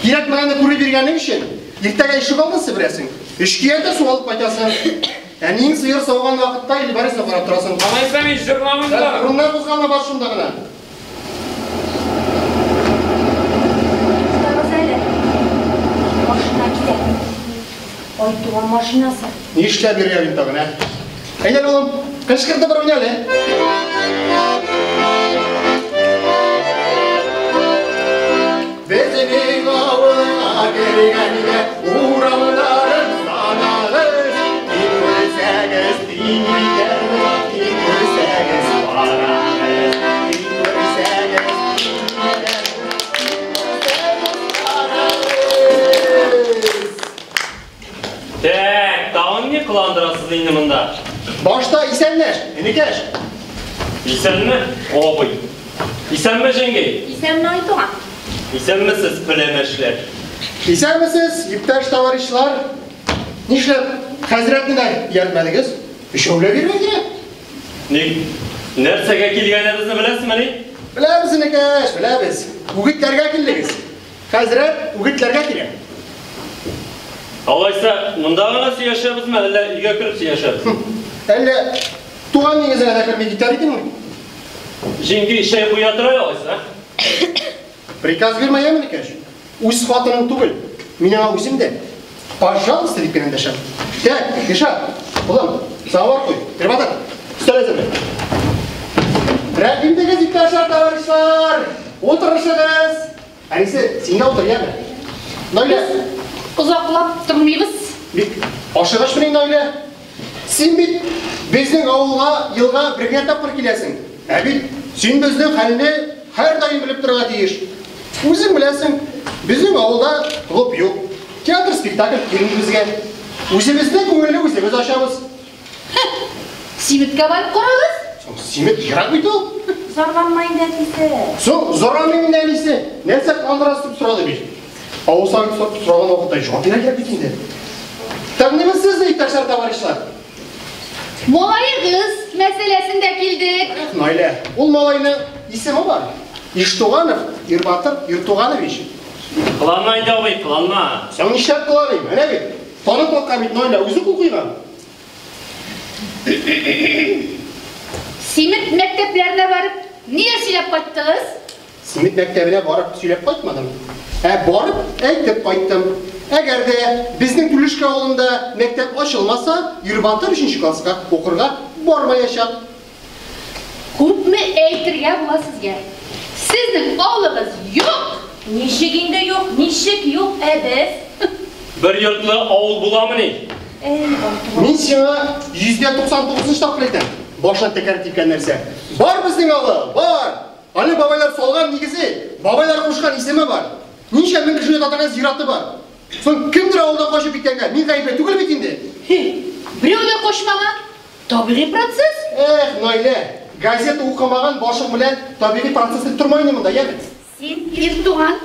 Кирәкмәгәнне күреп йөргәнең өчен, иртәгә ишек алдын себерәсең. Өч киярдә су алып кайтасың. Әниең сыер сауган вакытта Илбарисны карап торасың. Алайса мин җырламыйм да. Урыннан кузгалма, бар шунда гына. Туктагыз әле. Машина килә. Айтуган машинасы. Нишләп йөргән мин тагын, ә? Әйдә әле, улым, кычкыртып бер уйна әле. Безнең авылга кергәндә урамнарын санагыз, тик күрсәгез, тиң итәрбез, тик күрсәгез, карагыз, тик күрсәгез, тиң итәрбез, тик күрсәгез, карагыз. Так, тагын ни кыландырасыз инде монда? Башта исәнләш, энекәш. Исәнме, абый? Исәнме, җиңги? Исәнме, Айтуган? Исәнмесез, пеләмәшләр? Исәнмесез, иптәш товарищлар. Нишләп хәзрәтне дә ияртмәдегез? Өчәүләп йөрергә кирәк. Ник? Нәрсәгә килгәнебезне беләсезмени? Беләбез, энекәш, беләбез. Үгетләргә килдегез. Хәзрәт үгетләргә килә. Алайса, монда гына сөйләшәбезме, әллә өйгә кереп сөйләшәбезме? Әллә туган нигезенә дә керми китәр идеңме? Җиңги, чәй куя тора алайса? Приказ бирмә, яме, энекәш. Үз хатының түгел. Мин аңа үзем дә пожалуйста дип кенә эндәшәм. Так, Миша, улым, самовар куй. Ирбатыр, өстәл әзерлә. Рәхим итегез, иптәшләр, товарищлар. Утырышыгыз. Әнисе, син дә утыр, яме. Наилә, Озаклап тормыйбыз. Бик ашыгычмыни, Наилә? Син бит безнең авылга елга бер генә тапкыр киләсең. Ә бит син безнең хәлне һәрдаим белеп торырга тиеш. Үзең беләсең, безнең авылда клуб юк. Театр спектакль килми безгә. Үзебезнең күңелне үзебез ачабыз. Симеткә барып карагыз. Соң Симет ерак бит ул. Зарланма инде, әтисе. Соң зарланмыйм инде, әнисе. Нәрсә кыландырасыз дип сорады бит. Авыл советы сораган вакытта җавап бирергә кирәк бит инде. Тыңлыйбыз сезне, иптәшләр, товарищлар. Малаегыз мәсьәләсендә килдек. Наилә, ул малайның исеме бар. Иштуганов Ирбатыр Иртуганович. Кыланма инде, абый, кыланма. Соң нишләп кыланыйм? Әнә бит, таныклыкка бит Наилә үзе кул куйган. Симет мәктәпләренә барып, ниләр сөйләп кайттыгыз? Симет мәктәбенә барып сөйләп кайтмадым. Ә барып әйтеп кайттым. Әгәр дә безнең Түлешкә авылында мәктәп ачылмаса, Ирбатыр өченче класска укырга бармаячак. Күпме әйтергә була сезгә? Сезнең авылыгыз юк! Ничек инде юк, ничек юк, ә без? Бер йортлы авыл буламыни? Әй, Айтуган. Мин сиңа 199 тапкыр әйтәм. Башына тәкәр типкән нәрсә. Бар безнең авыл, бар! Аны бабайлар салган нигезе, бабайлар кушкан исеме бар. Ничә мең кеше ята торган зираты бар. Соң кемдер авылдан качып киткәнгә мин гаепле түгел бит инде. Һи, берәү дә качмаган. Табигый процесс. Эх, Наилә, газета укымаган башың белән табигый процесс дип тормый инде монда, яме? Син Иртуган,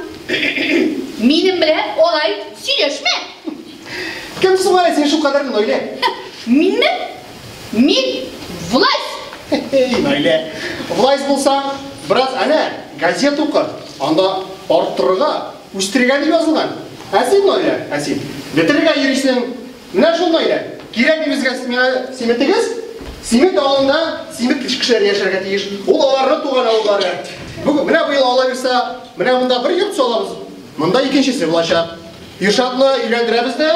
минем белән алай сөйләшмә. Кем соң әле син шулкадәрле, Наилә? Минме? Мин власть. Эй, Наилә, власть булсаң, бераз әнә газета укы. Анда арттырырга, үстерергә дип язылган. Ә син, Наилә, ә син бетерергә йөрисең. Менә шул, Наилә, кирәкми безгә миңа Симетегез. Симет авылында Симет кешеләре яшәргә тиеш. Ул аларның туган авыллары. Бүген менә быел Алла бирсә, менә монда бер йорт салабыз. Монда икенчесе булачак. Иршатны өйләндерәбез дә,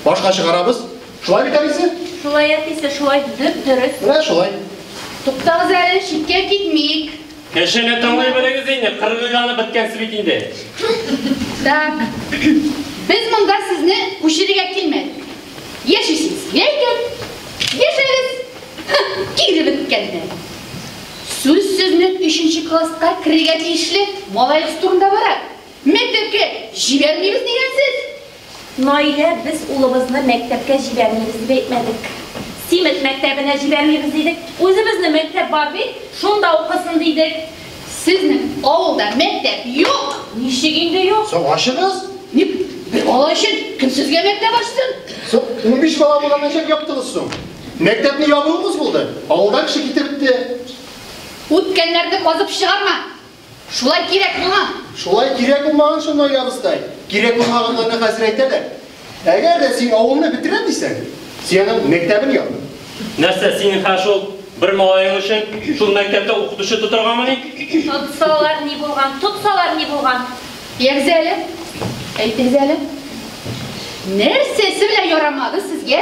башка чыгарабыз. Шулай бит, әнисе? Шулай, әтисе, шулай, дөп-дөрес. Менә шулай. Туктагыз әле, читкә китмик. Кешене тыңлый белегез инде, кыргыйланып беткәнсез бит инде. Так, без монда сезне күчерергә килмәдек. Яшисез килә икән, яшәгез. Кире беткәннәр. Сүз сезнең өченче класска керергә тиешле малаегыз турында бара. Мәктәпкә җибәрмибез дигән сүз. Наилә, без улыбызны мәктәпкә җибәрмибез дип әйтмәдек. Симет мәктәбенә җибәрмибез дидек. Үзебезнең мәктәп бар бит, шунда укысын дидек. Сезнең авылда мәктәп юк. Ничек инде юк? Соң ачыгыз. Ник бер бала өчен кем сезгә мәктәп ачсын? Соң 15 бала булган ничек яптыгыз соң? Мәктәпне ябуыгыз булды. Авылдан кеше китеп бетте. Үткәннәрне казып чыгарма. Шулай кирәк булган. Шулай кирәк булмаган шул, Наилә абыстай. Кирәк булмаганнарны хәзер әйтәләр. Әгәр дә син авылны бетерәм дисәң, Син аның мәктәбен яп. Нәрсә, синең хәзер шул бер малаең өчен шул мәктәптә укытучы тотаргамыни? Тотсалар ни булган, тотсалар ни булган? Ягез әле, әйтегез әле. Нәрсәсе белән ярамады сезгә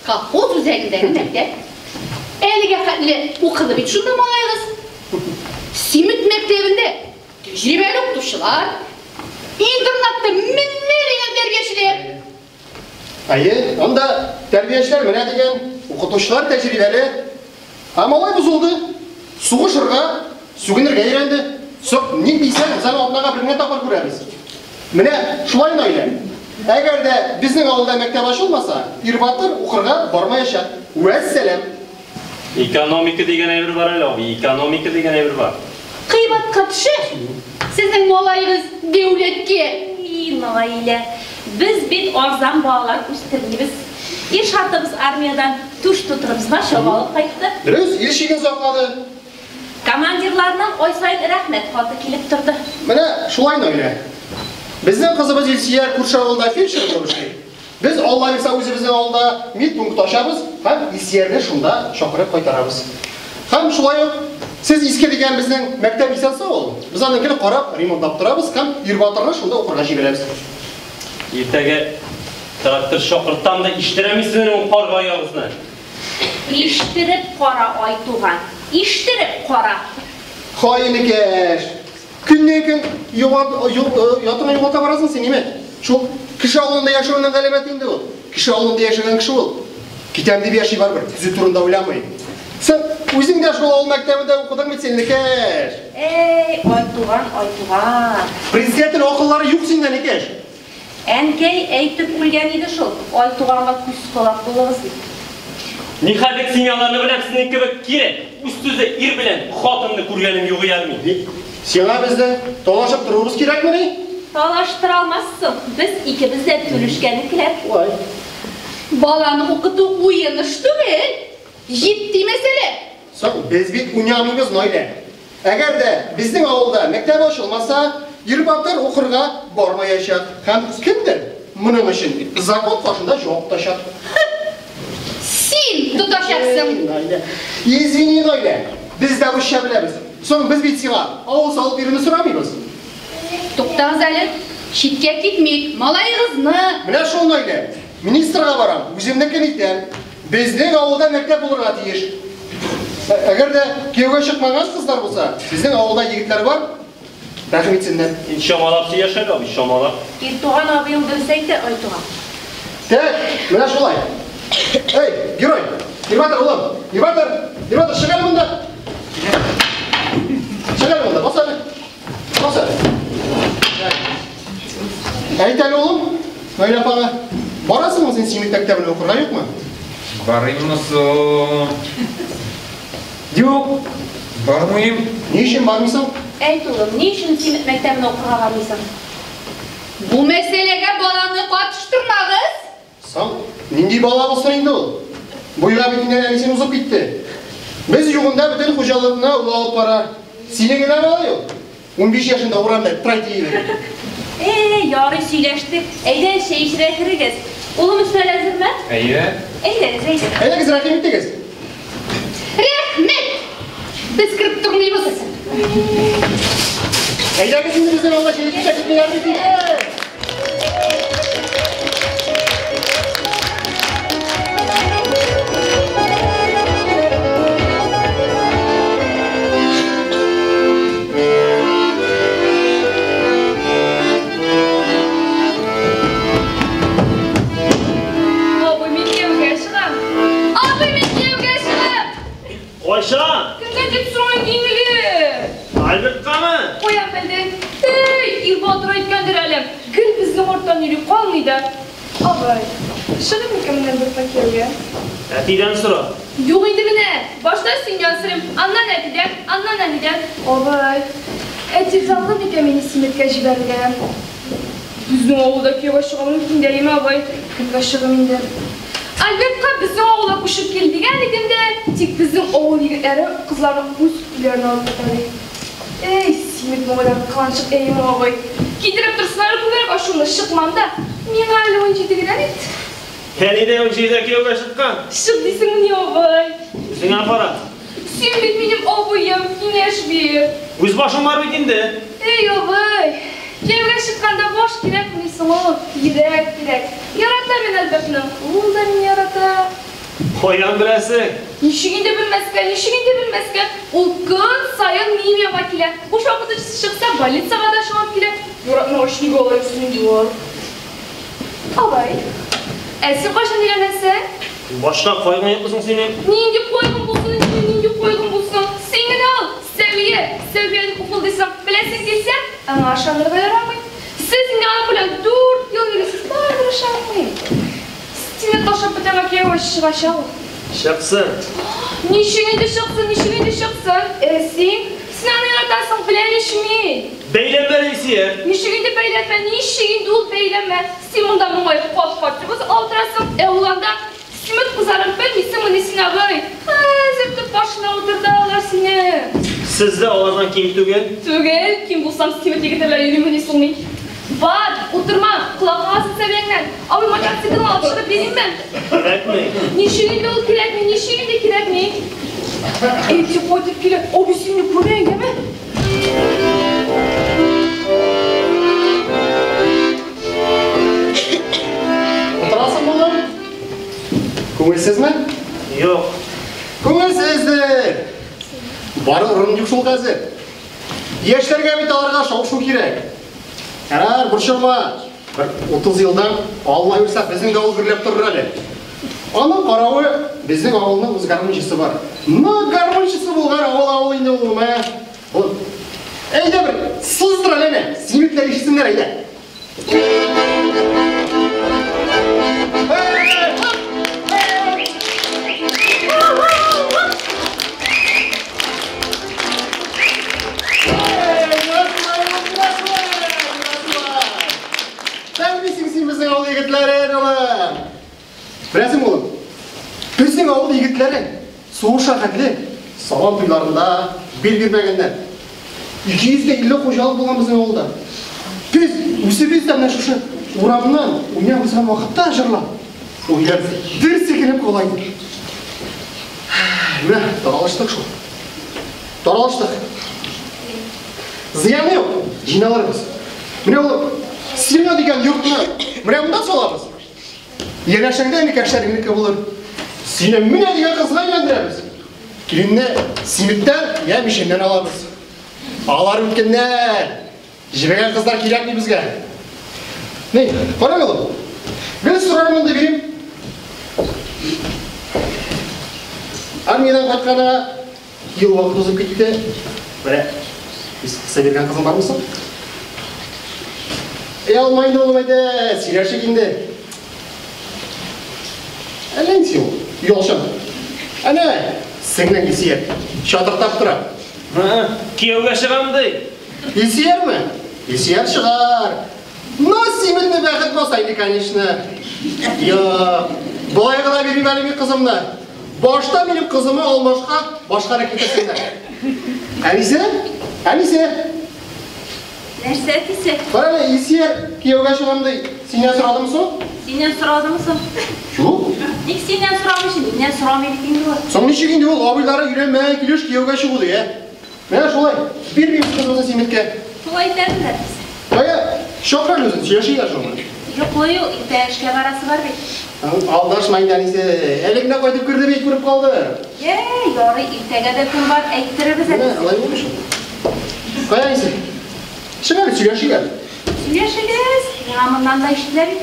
колхоз үзәгендәге мәктәп? Әлегә хәтле укыды бит шунда малаегыз. Симет мәктәбендә тәҗрибәле укытучылар, интернатта менә дигән тәрбиячеләр. Әйе, анда тәрбиячеләр менә дигән, укытучылар тәҗрибәле. Ә малай бозылды. Сугышырга, сүгенергә өйрәнде. Соң, ник дисәң, без аны атнага бер генә тапкыр күрәбез. Менә шулай, Наилә. Әгәр дә безнең авылда мәктәп ачылмаса, Ирбатыр укырга бармаячак. Вәссәлам. Экономика дигән әйбер бар әле, абый, экономика дигән әйбер бар. Кыйбатка төшә. Сезнең малаегыз дәүләткә. И, Наилә, без бит арзан балалар үстермибез. Иршатыбыз армиядән түш тутырып значок алып кайтты. Дөрес, ил чиген саклады. Командирларның ай саен рәхмәт хаты килеп торды. Менә шулай, Наилә. Безнең кызыбыз Илсөя күрше авылда фельдшер булып эшли. Без, Алла бирсә, үзебезнең авылда медпункт ачабыз һәм Илсөярне шунда чакырып кайтарабыз. Һәм шулай ук сез иске дигән безнең мәктәп исән-сау ул. Без аны гел карап, ремонтлап торабыз һәм Ирбатырны шунда укырга җибәрәбез. Иртәгә трактор чакыртам да иштерәм сезнең ул карга аягыгызны. Иштереп кара, Айтуган, иштереп кара. Һай, энекәш! Көннән-көн ятыңа югалта барасың син, ниме? Шул кеше авылында яшәүнең галәмәте инде ул. Кеше авылында яшәгән кеше ул. Китәм дип яши барыбер, төзү турында уйламый. Син үзең дә шул авыл мәктәбендә укыдың бит син, энекәш. Әй, Айтуган, Айтуган. Председатель акыллары юк синдә, энекәш. Әнкәй әйтеп үлгән иде шул, Айтуганга күз колак булыгыз дип. Нихәлек семьяларны беләм, сезнең кебек кире, үз сүзе ир белән хатынны күргәнем юк иде мин. Сиңа безне талашып торуыбыз кирәкмени? Талаштыра алмассың, без икебез дә түлешкәнекеләр. Шулай. Баланы укыту уен эш түгел, җитди мәсьәлә. Соң, без бит уйнамыйбыз, Наилә. Әгәр дә безнең авылда мәктәп ачылмаса, Ирбатыр укырга бармаячак һәм кемдер моның өчен закон каршында җавап тотачак. Син тотачаксың. Наилә, извини, Наилә, без дә русча беләбез. Соң без бит сиңа авыл салып бирүне сорамыйбыз. Туктагыз әле, читкә китмик, малаегызны. Менә шул, Наилә, министрга барам, үземнекен итәм. Безнең авылда мәктәп булырга тиеш. Әгәр дә кияүгә чыкмаган кызлар булса, безнең авылда егетләр бар, рәхим итсеннәр. Син чамалап сөйләш әле, абый, чамалап. Иртуган абыең дөрес әйтә, Айтуган. Так, менә шулай. Эй, герой, Ирбатыр, улым, Ирбатыр, Ирбатыр, чык әле монда. Чык әле монда, бас әле. Бас әле. Әйт әле, улым, Наилә апага, барасыңмы син Симет мәктәбенә укырга, юкмы? Барыйммы соң? Юк, бармыйм. Ни өчен бармыйсың? Әйт, улым, ни өчен Симет мәктәбенә укырга бармыйсың? Бу мәсьәләгә баланы катыштырмагыз. Соң, нинди бала булсын инде ул? Буйга бит инде әнисен узып китте. Без югында бөтен хуҗалыкны ул алып бара. Синең генә малай ул. 15 яшендә урамда тройки йөри. Э, ярый сөйләштек. Әйдә, чәй эчәргә керегез. Улым, өстәл әзерме? Әйе. Әйдәгез, әйдә. Әйдәгез, рәхим итегез. Рәхмәт! Без кереп тормыйбыз. Әйдәгез инде безнең авылда чәй эчеп китмиләр бит инде. Абый, мин кияүгә чыгам. Абый, мин кияүгә чыгам. Кайчан? Кемгә дип сорыйм иң элек? Альберткамы? Каян белдең? Эй, Ирбатыр әйткәндер әле. Гел безнең арттан йөри калмый да. Абый, чыгыйм микән мин Альбертка кияүгә? Әтидән сора. Юк инде менә. Башта синнән сорыйм, аннан әтидән, аннан әнидән. Абый, әти ризалыгы микән мине Симеткә җибәрергә? Безнең авылда кияүгә чыга алмыйм бит инде, әйеме, абый? Кемгә чыгыйм инде? Альбертка безнең авылга күчеп кил дигән идем дә, тик безнең авыл егетләре кызларны үз өйләренә алып кайта ди. Эй, Симет малайлары кыланчык, әйеме, абый? Китереп торсыннар күбрәк ачуымны, чыкмам да. Миңа әле 17 генә бит. Әни дә 17-дә кияүгә чыккан. Чык дисеңмени, абый? Үзеңә кара. Син бит минем абыем, киңәш бир. Үз башың бар бит инде. Эй, абый, кияүгә чыкканда баш кирәкмени соң ул? Йөрәк кирәк. Яратам мин Альбертны, ул да мине ярата. Каян беләсең? Ничек инде белмәскә, ничек инде белмәскә? Ул көн саен минем янга килә. Буш вакыты чыкса, больницага да чыгып килә. Яратмагач, нигә алай йөрсен инде ул? Абый, ә син кайчан өйләнәсең? Башка кайгың юкмы соң синең? Нинди кайгың булсын инде, нинди кайгың булсын? Син генә ул, Сәвия, Сәвия дип уфылдыйсың. Беләсең килсә, аңа ышанырга ярамый. Сез инде аның белән 4 ел йөрисез, барыбер ышанмыйм. Сине ташлап бетәмә кияүгә чыгачак ул. Чыксын. Ничек инде чыксын, ничек инде чыксын? Ә син? Син аны яратасың, беләм ич мин. Бәйләнмә, Илсөя. Ничек инде бәйләнмә, ничек инде ул бәйләнмә? Син монда моңаеп кат-кат ябыз алдырасың, ә ул анда Симет кызарын белмисеңмени син, абый? Хәзер төп башына утырта алар сине. Сез дә алардан ким түгел. Түгел, ким булсам Симет егете белән йөримени соң мин? Бар, утырма, колак кагасың Сәвияңнән. Абый мотоциклын алып чыгып биримме? Кирәкми. Ничек инде ул кирәкми, ничек инде кирәкми? Әти кайтып килә, абый сине күрә, әйеме? Утырасың, улым? Күңелсезме? Юк. Күңелсездер. Бар урын юк шул хәзер. Яшьләргә бит аларга шау-шу кирәк. Ярар, борчылма. Бер 30 елдан, Алла бирсә, безнең дә авыл гөрләп торыр әле. Аның каравы, безнең авылның үз гармунчысы бар. Нык гармунчысы булган авыл авыл инде ул, мә. Ул. Әйдә бер, сыздыр әле әнә, симетләр ишетсеннәр, әйдә. Белмисең син безнең авыл егетләрен, улым. Беләсең, улым, безнең авыл егетләре сугышка хәтле сабан туйларында бил бирмәгәннәр. 250 хуҗалык булган безнең авылда. Без үзебез дә менә шушы урамнан уйнап узган вакытта җырлап, уйлап дер сикереп кала идек. Менә таралыштык шул. Таралыштык. Зыяны юк, җыйналырбыз. Менә ул Сиңа дигән йортны менә монда салабыз. Янәшәңдә энекәшләреңнеке булыр. Сине менә дигән кызга өйләндерәбез. Киленне Симеттән я Мишеннән алабыз. Алар үткәннәр. Җибәргән кызлар кирәкми безгә. Ни, кара улым. Гел сорармын дип йөрим. Армиядән кайтканга ел вакыт узып китте. Менә, кыса биргән кызың бармы соң? Әй, алма инде, улым, әйдә, сөйләшик инде. Әллә инде син ул, оялчан. Әнә, сеңлең Илсөяр, чатыртап тора. Кияүгә чыгам ди. Илсөярме? Илсөяр чыгар. Но симетне бәхет баса инде, конечно. Юк, болай гына бирмим әле мин кызымны. Башта минем кызымы алмашка башкарак китерсеннәр. Әнисе? Әнисе? Нәрсә, әтисе? Кара әле, Илсөяр кияүгә чыгам ди. Синнән сорадымы соң? Синнән сорадымы соң? Юк. Ник синнән сорамыйча, миннән сорамый бит инде ул. Соң ничек инде ул абыйлары өйләнмәгән килеш кияүгә чыгу ди, ә? Менә шулай, бирмибез кызыбызны Симеткә. Шулай итәрбез, әтисе. Кая, чакыр әле үзен, сөйләшик әле шуңа. Йоклый ул, иртә эшкә барасы бар бит. Алдашма инде, әнисе. Әле генә кайтып керде бит, күреп калды. Йә, ярый, иртәгә дә көн бар, әйттерербез, Менә, әтисе. алай булмый шул. Кая, әнисе? Чык әле, сөйләшик әле. Сөйләшегез, миңа моннан да ишетелә бит.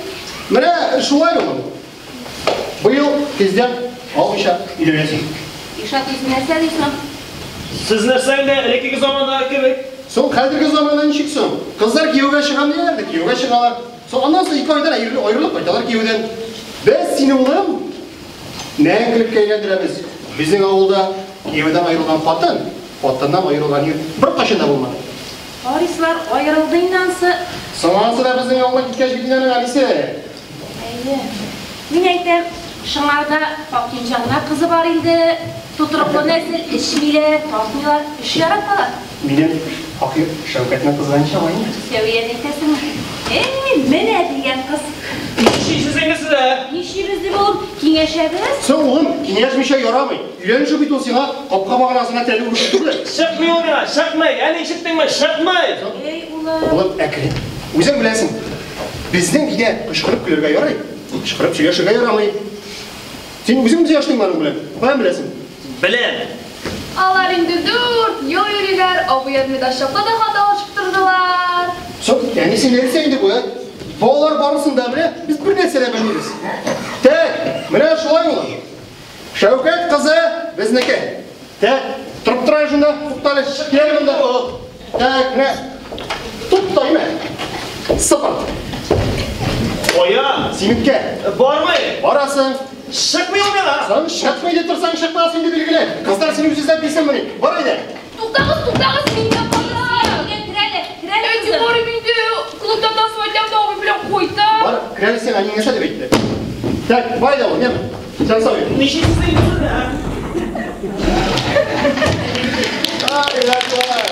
Менә шулай, улым. Быел тиздән алмыйча өйләнәсең. Илшат үзе нәрсә ди соң? Сез нәрсә инде, элеккеге замандагы кебек? Соң хәзерге заманда ничек соң? Кызлар кияүгә чыгам диләр дә, кияүгә чыгалар. Соң аннан соң 2 айдан аерылып кайталар кияүдән. Без сине, улым, мәңгелеккә әйләндерәбез. Безнең авылда кияүдән аерылган хатын, хатыннан аерылган ир беркайчан да булмады. Харислар аерылды инде ансы. Соң ансы да безнең авылга киткәч бит инде аның әнисе. Әйе. Мин әйтәм, Шыңарда Хакимҗаннар кызы бар инде. Тотрыклы нәсел, эчмиләр, тартмыйлар, эш яраталар. Минем Хаким Шәүкәтне кызганыча ала инде. Сәвияне әйтәсеңме? Әй, менә дигән кыз. Нишлисез инде сез, ә? Нишлибез дип, улым, киңәшәбез. Соң, улым, киңәшмичә ярамый. Өйләнешү бит ул сиңа капка баганасына терәлү эше түгел. Чыкмый ул миңа, чыкмый. Әни, ишеттеңме? Чыкмый. Эй, улым. Улым, әкрен. Үзең беләсең, безнең өйдә кычкырып көлергә ярый, кычкырып сөйләшергә ярамый. Син үзең сөйләштеңме аның белән? Каян беләсең? Беләм. Алар инде 4 ел йөриләр, абый армиядә чакта да хат алышып тордылар. Соң, әнисе нәрсә инде бу, ә? Балалар барысын да белә, без бер нәрсә дә белмибез. Тәк, менә шулай улым. Шәүкәт кызы безнеке. Тәк, торып тора шунда, туктале, кил монда. Тәк, менә. Тот та имә. Сыпыр. Кая? Симеткә. Бармый. Барасың. Чыкмый ул миңа. Соң чыкмый дип торсаң чыкмас инде билгеле. Кызлар сине үзе эзләп килсенмени? Бар әйдә. Туктагыз, туктагыз, мин дә барам. Керәле, керәле, Әти, кызым. барыйм инде. Клубта танцевать итәм дә абый белән кайтам. Бар, керәле син, әниң нәрсә дип әйтте? Так, бар әйдә улым, яме. Сән сау йөр. Нишлисез инде сез, ә? Ай, рәхмәт.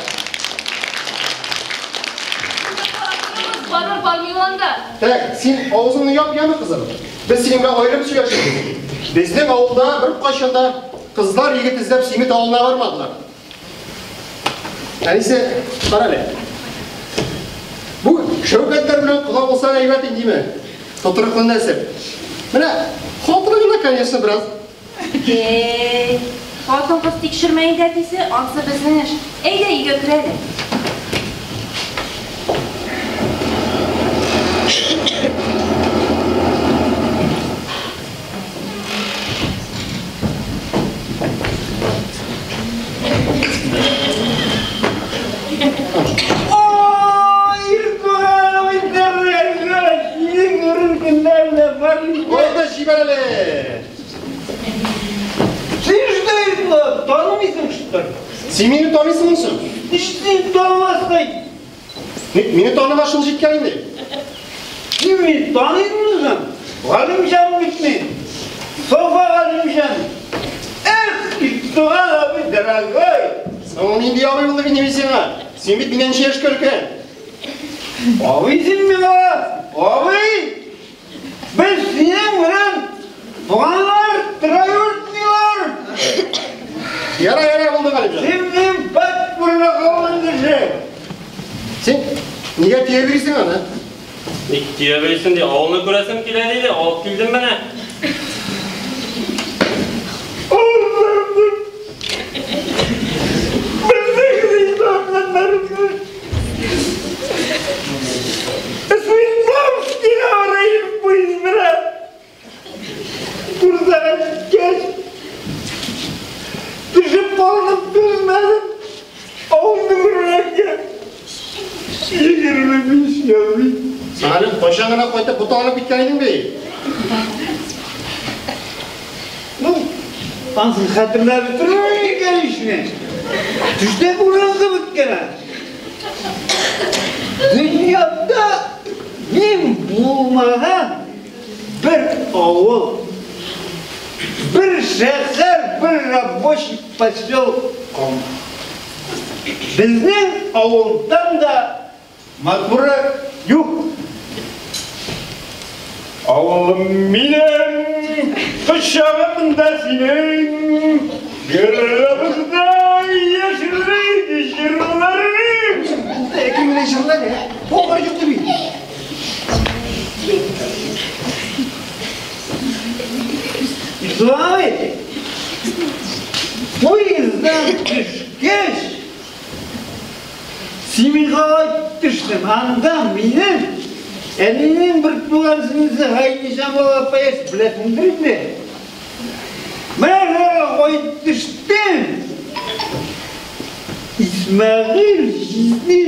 Барыр, бармый анда. Так, син авызыңны яп, яме, кызым. Без синең белән аерым сөйләшербез. Безнең авылда беркайчан да кызлар егет эзләп Симет авылына бармадылар. Әнисе, кара әле. Бу Шәүкәтләр белән кода булсаң әйбәт инде, димә. Тотрыклы нәсел. Менә хатыны гына, конечно, бераз. Эй, хатын-кыз тикшермә инде, әтисе, ансы безнең эш. Әйдә, өйгә керәле. Ой, да җибәр әле. Син что это? Танымыйсың, что ли? Син мине таныйсыңмы соң? Ничек танымастай? Мине таныга шул җиткән инде. Син мине таныйсыңмы? Галимҗан бит мин. Софа Галимҗан. Эх, Иктуган абый, дорогой. Соң нинди абый булды мин сиңа? Син бит миннән ничә яшькә өлкән? Абый син миңа, абый. Без синең белән туганнар, троюродныйлар. Яра, яра булды Галимҗан. Син минем подпольно калган кеше. Син нигә тия бирсең аны? Ник тия бирсен ди, авылны күрәсем килә диде, алып килдем менә. Төшеп калдым, түзмәдем. Авылны күрергә. 25 ел бит. Син әле кайчан гына кайтып буталанып киткән идең бит? Ну, ансын хәтерләп бетермәгән икән ишне. Төштә күргән кебек кенә. Дөньяда мин булмаган бер авыл, бер шәһәр, бер рабочий поселок калмады. Безнең авылдан да матуры юк. Авылым минем, кочагым да синең, гөлләребездә яшеллек җырларың. Булды, әкрен генә җырла әле, ә? Балалар йоклый бит. Ислам поезддан төшкәч, Симига кайтып төштем. Анда минем әнинең бер туган сеңлесе Гайнижамал апа яшь, беләсеңдер инде. Менә шуларга кайтып төштем. Исмәгыйль җизни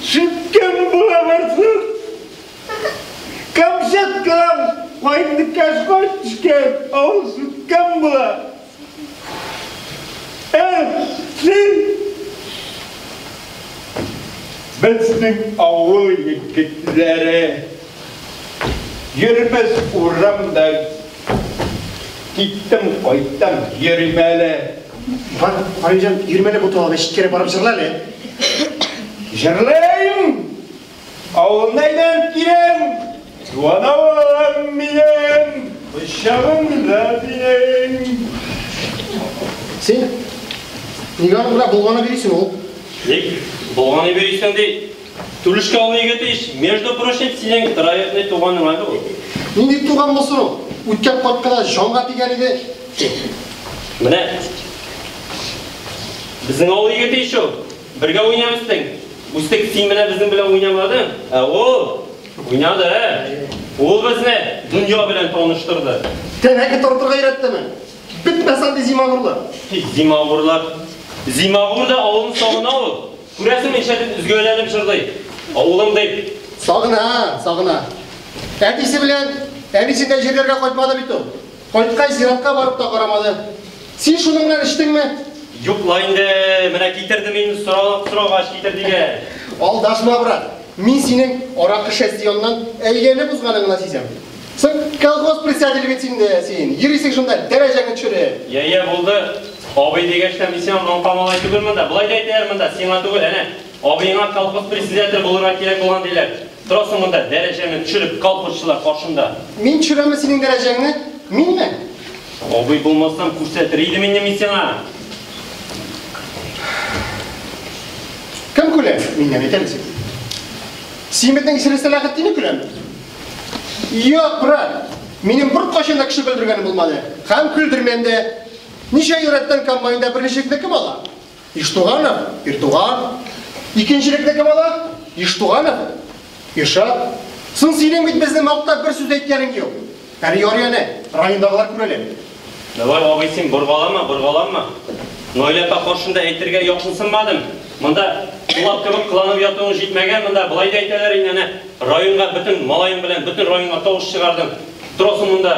шөткән була барсын. Камчаткадан кайныкаш кайтып төшкән, авыл сүткән була. Эх, син! Безнең авыл егетләре йөрмәс урамда, киттем, кайттым, йөрим әле. Бар, Галимҗан, йөрмә әле буталып, читкәрәк барып җырла әле. Җырлыйм! Авылны әйләнеп киләм. Туган авылым минем, кочагым да синең. Син нигә аның белән болгана йөрисең ул? Ник болгана йөрисең ди? Түлешкә ул егет ич, между прочим, синең троюродный туганың әле ул. Нинди туган булсын ул? Үткән кайтканда җанга тигән иде. Менә безнең авыл егете ич ул. Бергә уйнап үстең. Үстек, син менә безнең белән уйнамадың. Ә ул уйнады. Ул безне дөнья белән таныштырды. Тәмәке тартырга өйрәттеме? Бетмәс андый зимагурлар. Зимагурлар. Зимагур да авылын сагына ул. Күрәсеңме, ничәтеп өзгәләнеп җырлый. Авылым дип. Сагына, сагына. Әтисе белән әнисе дә җирләргә кайтмады бит ул. Кайткач зиратка барып та карамады. Син шуның белән эчтеңме? Юк ла инде, менә китердем инде сорагач китер дигән. Алдашма, брат. Мин синең аракы шешәсе яныннан әйләнеп узганын гына сизәм. Соң колхоз председателе бит инде син. Йөрисең шунда дәрәҗәңне төшереп. Я, я, булды. Абый дигәч тә мин сиңа маңка малай түгел монда. Болай да әйтәләр монда, сиңа түгел, әнә. Абыеңа колхоз председателе булырга кирәк булган диләр. Торасың монда дәрәҗәңне төшереп колхозчылар каршында. Мин төшерәмме синең дәрәҗәңне? Минме? Абый булмасам күрсәтер идем инде мин сиңа. Кем көлә? Миннән әйтәм син. Син бит Исерек Сәләхетдине көләме? Юк, брат. Минем беркайчан да кеше көлдергәнем булмады. Һәм көлдермәм дә. Ничә ел рәттән комбайнда беренчелекне кем ала? Иштуганов, Иртуган. Икенчелекне кем ала? Иштуганов, Иршат. Соң синең бит безне мактап бер сүз әйткәнең юк. Әле ярый әнә, райондагылар күрәләр. Давай, абый, син боргаланма, боргаланма. Наилә апа каршында әйтергә яхшысынмадым. Монда кулак кебек кыланып ятуың җитмәгән, монда болай да әйтәләр инде, әнә, районга бөтен малаең белән бөтен районга тавыш чыгардың. Торасың монда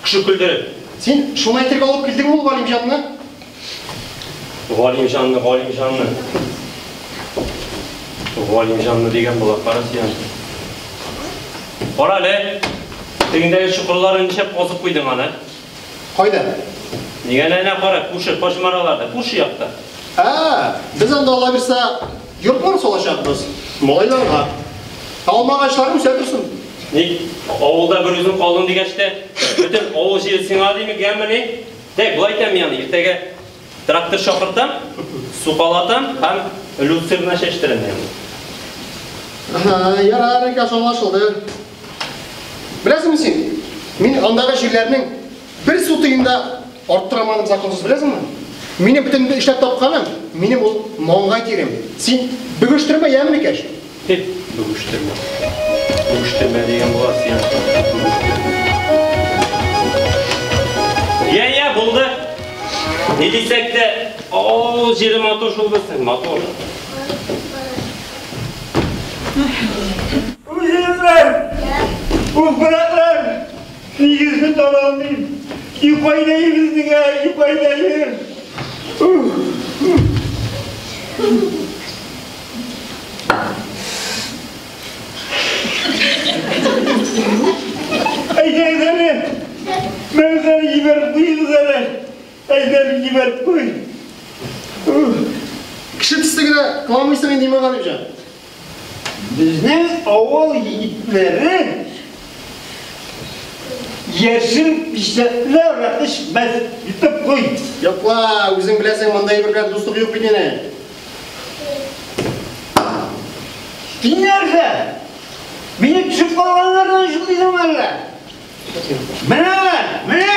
кеше көлдереп. Син шуны әйтергә алып килдеңме ул Галимҗанны? Галимҗанны, Галимҗанны. Галимҗанны дигән була, кара син. Кара әле, тегендәге чокырларны ничек казып куйдың аны? Кайда? Нигә әнә кара, күрше Пашмараларда, күрше якта. Ә, без анда алла бирсә, йортлар салачакбыз. Малайларга. Алма агачлары үсә торсын. Ник авылда бер үзең калдың дигәч тә, бөтен авыл җире сиңа димекәнмени? Тәк, болай итәм мин аны, иртәгә трактор чакыртам, сукалатам һәм люцерна чәчтерәм мин. Ага, ярар, икән, аңлашылды. Беләсеңме син, мин андагы җирләрнең бер сутыен да арттырамадым законсыз, беләсеңме? Минем бөтен эшләп тапканым, минем ул маңгай тирем. Син бөгештермә, яме икәш? Хит, бөгештермә. Бөгештермә дигән була син. Я, я, булды. Ни дисәк тә, авыл җире матур шул безнең, матур. Үземнәр, уфраклар, нигезне таба алмыйм. И кайда безнең, и кайда. Әйдәгез әле, мәүзәне җибәреп куегыз әле. Әйдәгез җибәреп куй. Кеше төсле генә кыламыйсың инде, Галимҗан. Безнең авыл егетләре яшел пичәтле аракы эчмәс, йотып куй. Юк ла, үзең беләсең, монда әйбер белән дуслык юк бит инде. Син нәрсә? Мине төшеп калганнардан шулыйсың әллә? Менә, менә!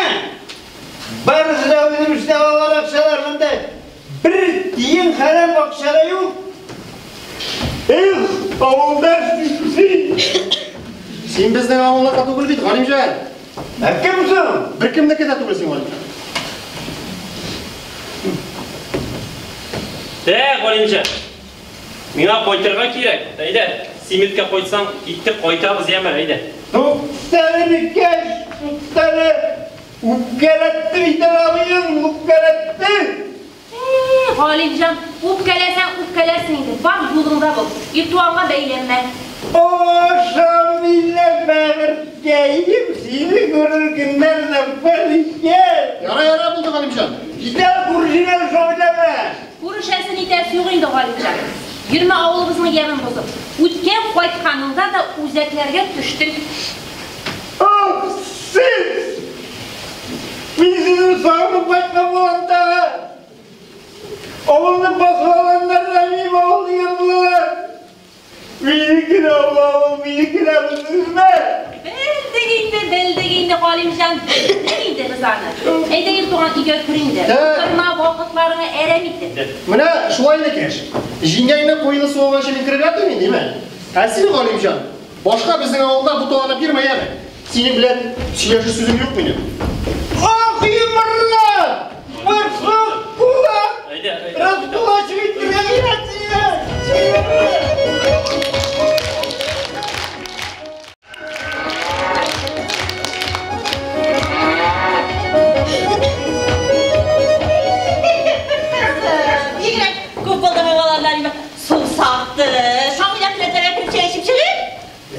Барысы да үзем эшләп алган акчалар монда. Бер тиен хәрам акча да юк. Эх, авылдаш син! Син безнең авылныкы түгел бит, Галимҗан. Ә кем соң? Беркемнеке дә түгел син, Галимҗан. Ә, Галимҗан, миңа кайтырга кирәк. Әйдә, Симеткә кайтсаң, киттек, кайтабыз, яме, әйдә. Туктале, Микәш, туктале. Үпкәләтте бит әле абыең, үпкәләтте. Галимҗан, үпкәләсәң, үпкәләрсең инде. Бар юлыңда бул. Иртуанга бәйләнмә. О, Шамилә бәгырькәем, сине күрер көннәр дә бар икән. Яра, яра булды, Галимҗан. Китә күршеңә Шамилә белән. Күрешәсе нитәсе юк инде, Галимҗан. Йөрмә авылыбызның ямен бозып. Үткән кайтканыңда да үзәкләргә төштең. Юк, сез! Мин сезне сагынып кайткан булам тагы. Авылны басып алганнар да минем авыл дигән булалар. Минеке дә ул авыл, минеке дә белдегезме? Белдек инде, белдек инде, Галимҗан, белдек инде без аны. Әйдә, Иртуган, өйгә кер инде. Утырма, вакытларыңны әрәм итеп. Менә шулай энекәш. Җиңгәңне куены суынганчы мин кереп ятыйм инде, димә. Ә син, Галимҗан, башка безнең авылда буталанып йөрмә, яме. Синең белән сөйләшер сүзем юк минем. Ах, йомырла! Барсук, кулак! Әйдә, әйдә. Раскулачивать итәргә кирәк сине! Бигрәк күп булды бу балалар. Сусакты. Шамилә белән кереп чәй эчеп чыгыйк.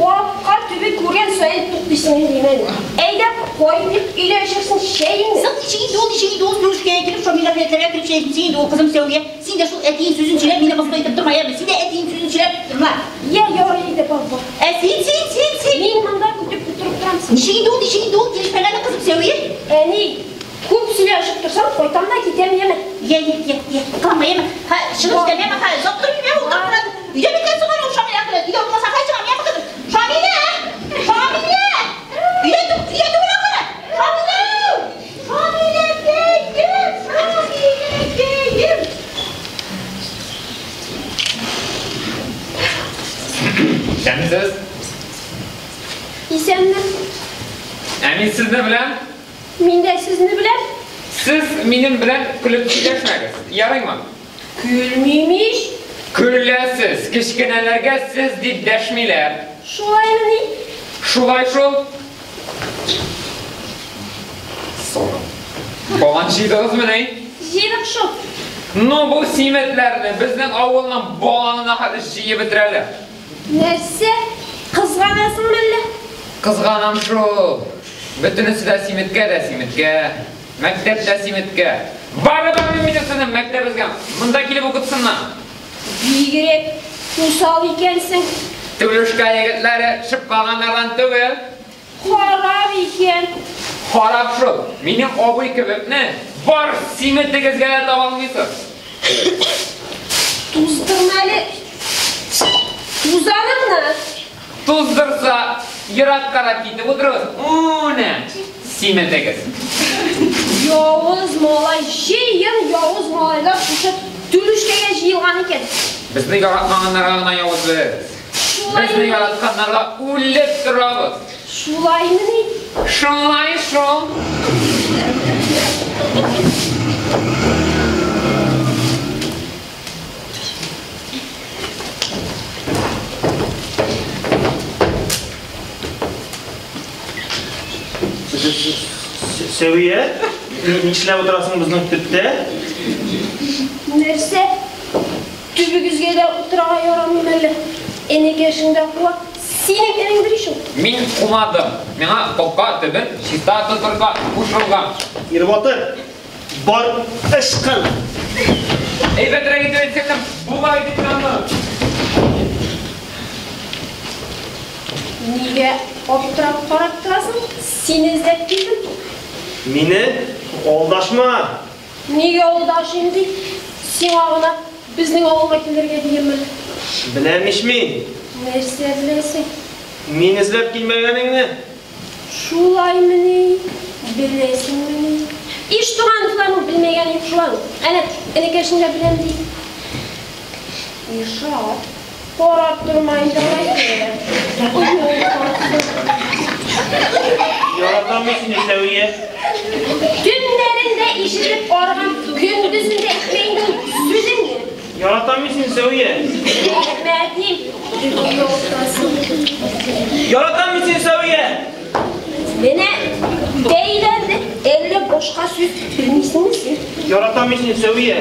Капка төбе күргән саен туктыйсың инде имән. Әйдә, кайтып өйдә эчерсең чәеңне. Соң ничек инде ул, ничек инде ул Нүшкәгә килеп Шамилә белән кереп чәй эчсең инде ул, кызым Сәүия. Син дә шул әтиең сүзен сөйләп мине мыскыл итеп торма, яме. Син дә әтиең сүзен сөйләп торма. Я, ярый инде, баба. Ә син, син, син, син. Мин монда көтеп утырып торам сине. Ничек инде ул, ничек инде ул килешмәгәне, кызым Сәүия? Әни, күп сөйләшеп торсаң, кайтам да китәм, яме. Я, я, я, я. Кыланма, яме. Ха, чыгып китәм, яме. Ха, озак тормыйм, яме, утырып торам. Өйдә микән соң әле ул Шамилә белән? Өйдә булмаса, хәй чыгам, яме, кызым. Шамилә! Шамилә! Өйдә өйдә түгел ахыры. Шамилә! Шамиләкәем! Шамиләкәем! Исәнмесез? Исәнме? Ә мин сезне беләм. Мин дә сезне беләм. Сез минем белән көлеп сөйләшмәгез. Ярыймы? Көлмим ич. Көләсез, кечкенәләргә сез дип дәшмиләр. Шулаймыни? Шулай шул. Соры. Балан җыйдыгызмыни? Җыйдык шул. Ну бу симетләрне безнең авылның баланына хәтле җыеп бетерәләр. Нәрсә? Кызганасыңмы әллә? Кызганам шул. Бөтенесе дә симеткә дә симеткә. Мәктәп тә симеткә. Бары бармыйм мин синең мәктәбезгә. Монда килеп укытсыннар. Бигрәк усал икәнсең. Түлүшкә егетләре төшеп калганнардан түгел. Харап икән. Харап шул. Минем абый кебекне бар симетегезгә дә таба алмыйсыз. Туздырма әле. Тузаныңны. Туздырса, ераккарак китеп утырыгыз. Менә симетегез. Явыз малай, җыен явыз малайлар шушы Түлүшкәгә җыелган икән. Безне яратмаганнарга гына явыз без. Безне яратканнарга үлеп торабыз. Шулаймыни? Шулай шул. Сәвия, нишләп утырасың безнең төптә? Нәрсә? Төбегезгә дә утырырга ярамый әллә? Энекәшең дә куа. Синең энеңдер ич ул. Мин кумадым. Миңа капка төбен чиста тотырга кушылган. Ирбатыр, бар ышкын. Әйбәтрәк итеп әйтсәң, була дип аны. Нигә аптырап карап торасың? Сине эзләп килдем. Мине алдашма. Нигә алдашыйм ди? Сиңа гына безнең авылга килергә дигәнмен. Беләм ич мин. Нәрсә беләсең? Мин эзләп килмәгәнеңне. Шулаймыни? Беләсеңмени? Иш тугановларның белмәгәне юк шулай. Әнә, энекәшең дә беләм ди. Ишат, карап торма инде алай. Яратам мин сине, Сәвия. Төннәрен дә ишетеп арыган, көндезен дә әйтмә инде ул сүзеңне. Яратам мин сине, Сәвия. Әйтмә дим. Оялтасың. Яратам мин сине, Сәвия. Менә бәйләнде, әллә башка сүз белмисеңме син? Яратам мин сине, Сәвия.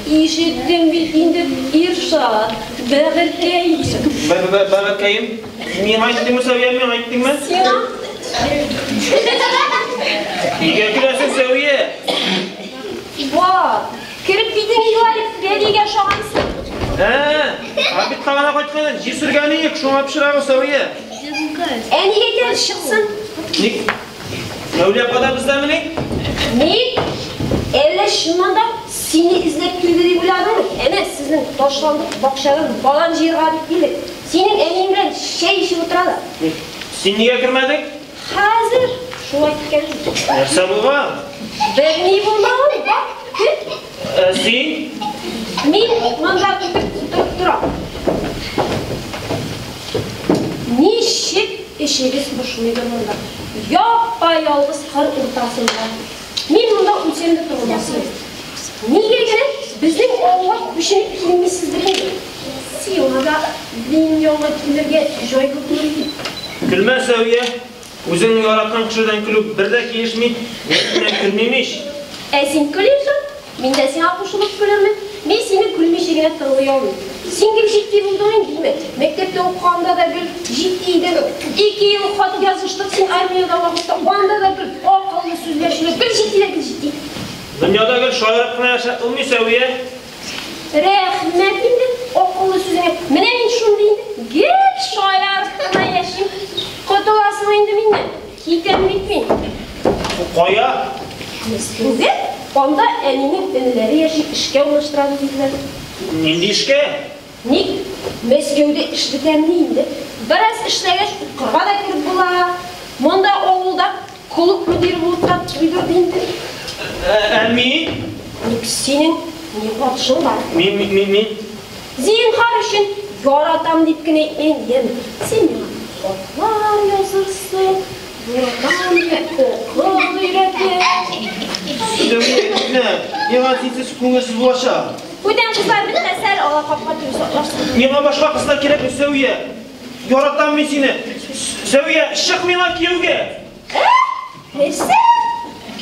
Ишеттем бит инде, Иршат, бәгырькәем. Бәгырькәем? Миңа әйттеңме, Сәвия, миңа әйттеңме? Сиңа. Нигә көләсең, Сәвия? Бар, кереп китең инде, бәлигә ошагансың. Ә, обедка гына кайткан, җир сөргәне юк, шуңа пешерәбез, Сәвия. Әнигә әйтәбез, чыксын. Ник? Мәүлия апа да бездәмени? Ник? Әллә чыннан да сине эзләп килде дип уйладыңмы? Әнә сезнең ташландык бакчадан балан җыярга дип килдек. Синең әниең белән чәй эчеп утыралар. Ник? Син нигә кермәдең? Хәзер шулай киткән. Нәрсә булган? Берни булмаган, бак, көт. Ә син? Мин монда көтеп утырып торам. Ничек эчегез пошмыйдыр монда? Япа-ялгыз кыр уртасында. Мин монда үлсәм дә торылмас идем. Нигә генә безнең авылга күченеп килмисездер инде? Сиңа да минем янга килергә җайлы булыр иде. Көлмә, Сәвия. Үзеңне яраткан кешедән көлү бер дә килешми. Мин синнән көлмим ич. Ә син көлерсең, мин дә сиңа кушылып көлермен. Мин сине көлмичә генә тыңлый алмыйм. Син гел җитди булдың инде, димәк. Мәктәптә укыганда да гел җитди идең. 2 ел хат языштык син армиядә вакытта. Анда да гел акыллы сүзләр сөйләп, гел җитди дә гел җитди. Дөньяда гел шаярып кына яшәп булмый, Сәвия. Рәхмәт инде акыллы сүзеңә. Менә мин шундый инде, гел шаярып кына яшим. Котыласың инде миннән. Китәм бит мин. Кая? Мәскәүгә. Анда әнинең энеләре яши, эшкә урнаштырабыз диделәр. Нинди эшкә? Ник? Мәскәүдә эш бетәмени инде? Бераз эшләгәч, укырга да кереп була. Монда авылда клуб мөдире булып та туйдырды инде. Ә мин? Ник синең ни катышың бар? Мин, мин, мин, мин. Зинһар өчен яратам дип кенә әйтмәем, яме. Син миңа хатлар язырсың, яратам дип акыл өйрәтеп. Сәвия, китмә. Миңа синсез күңелсез булачак. Бүтән кызлар бетмәсә әле, алар капка төбе сакларсың. Миңа башка кызлар кирәкми, Сәвия. Яратам мин сине. Сәвия, чык миңа кияүгә. Ә? Нәрсә?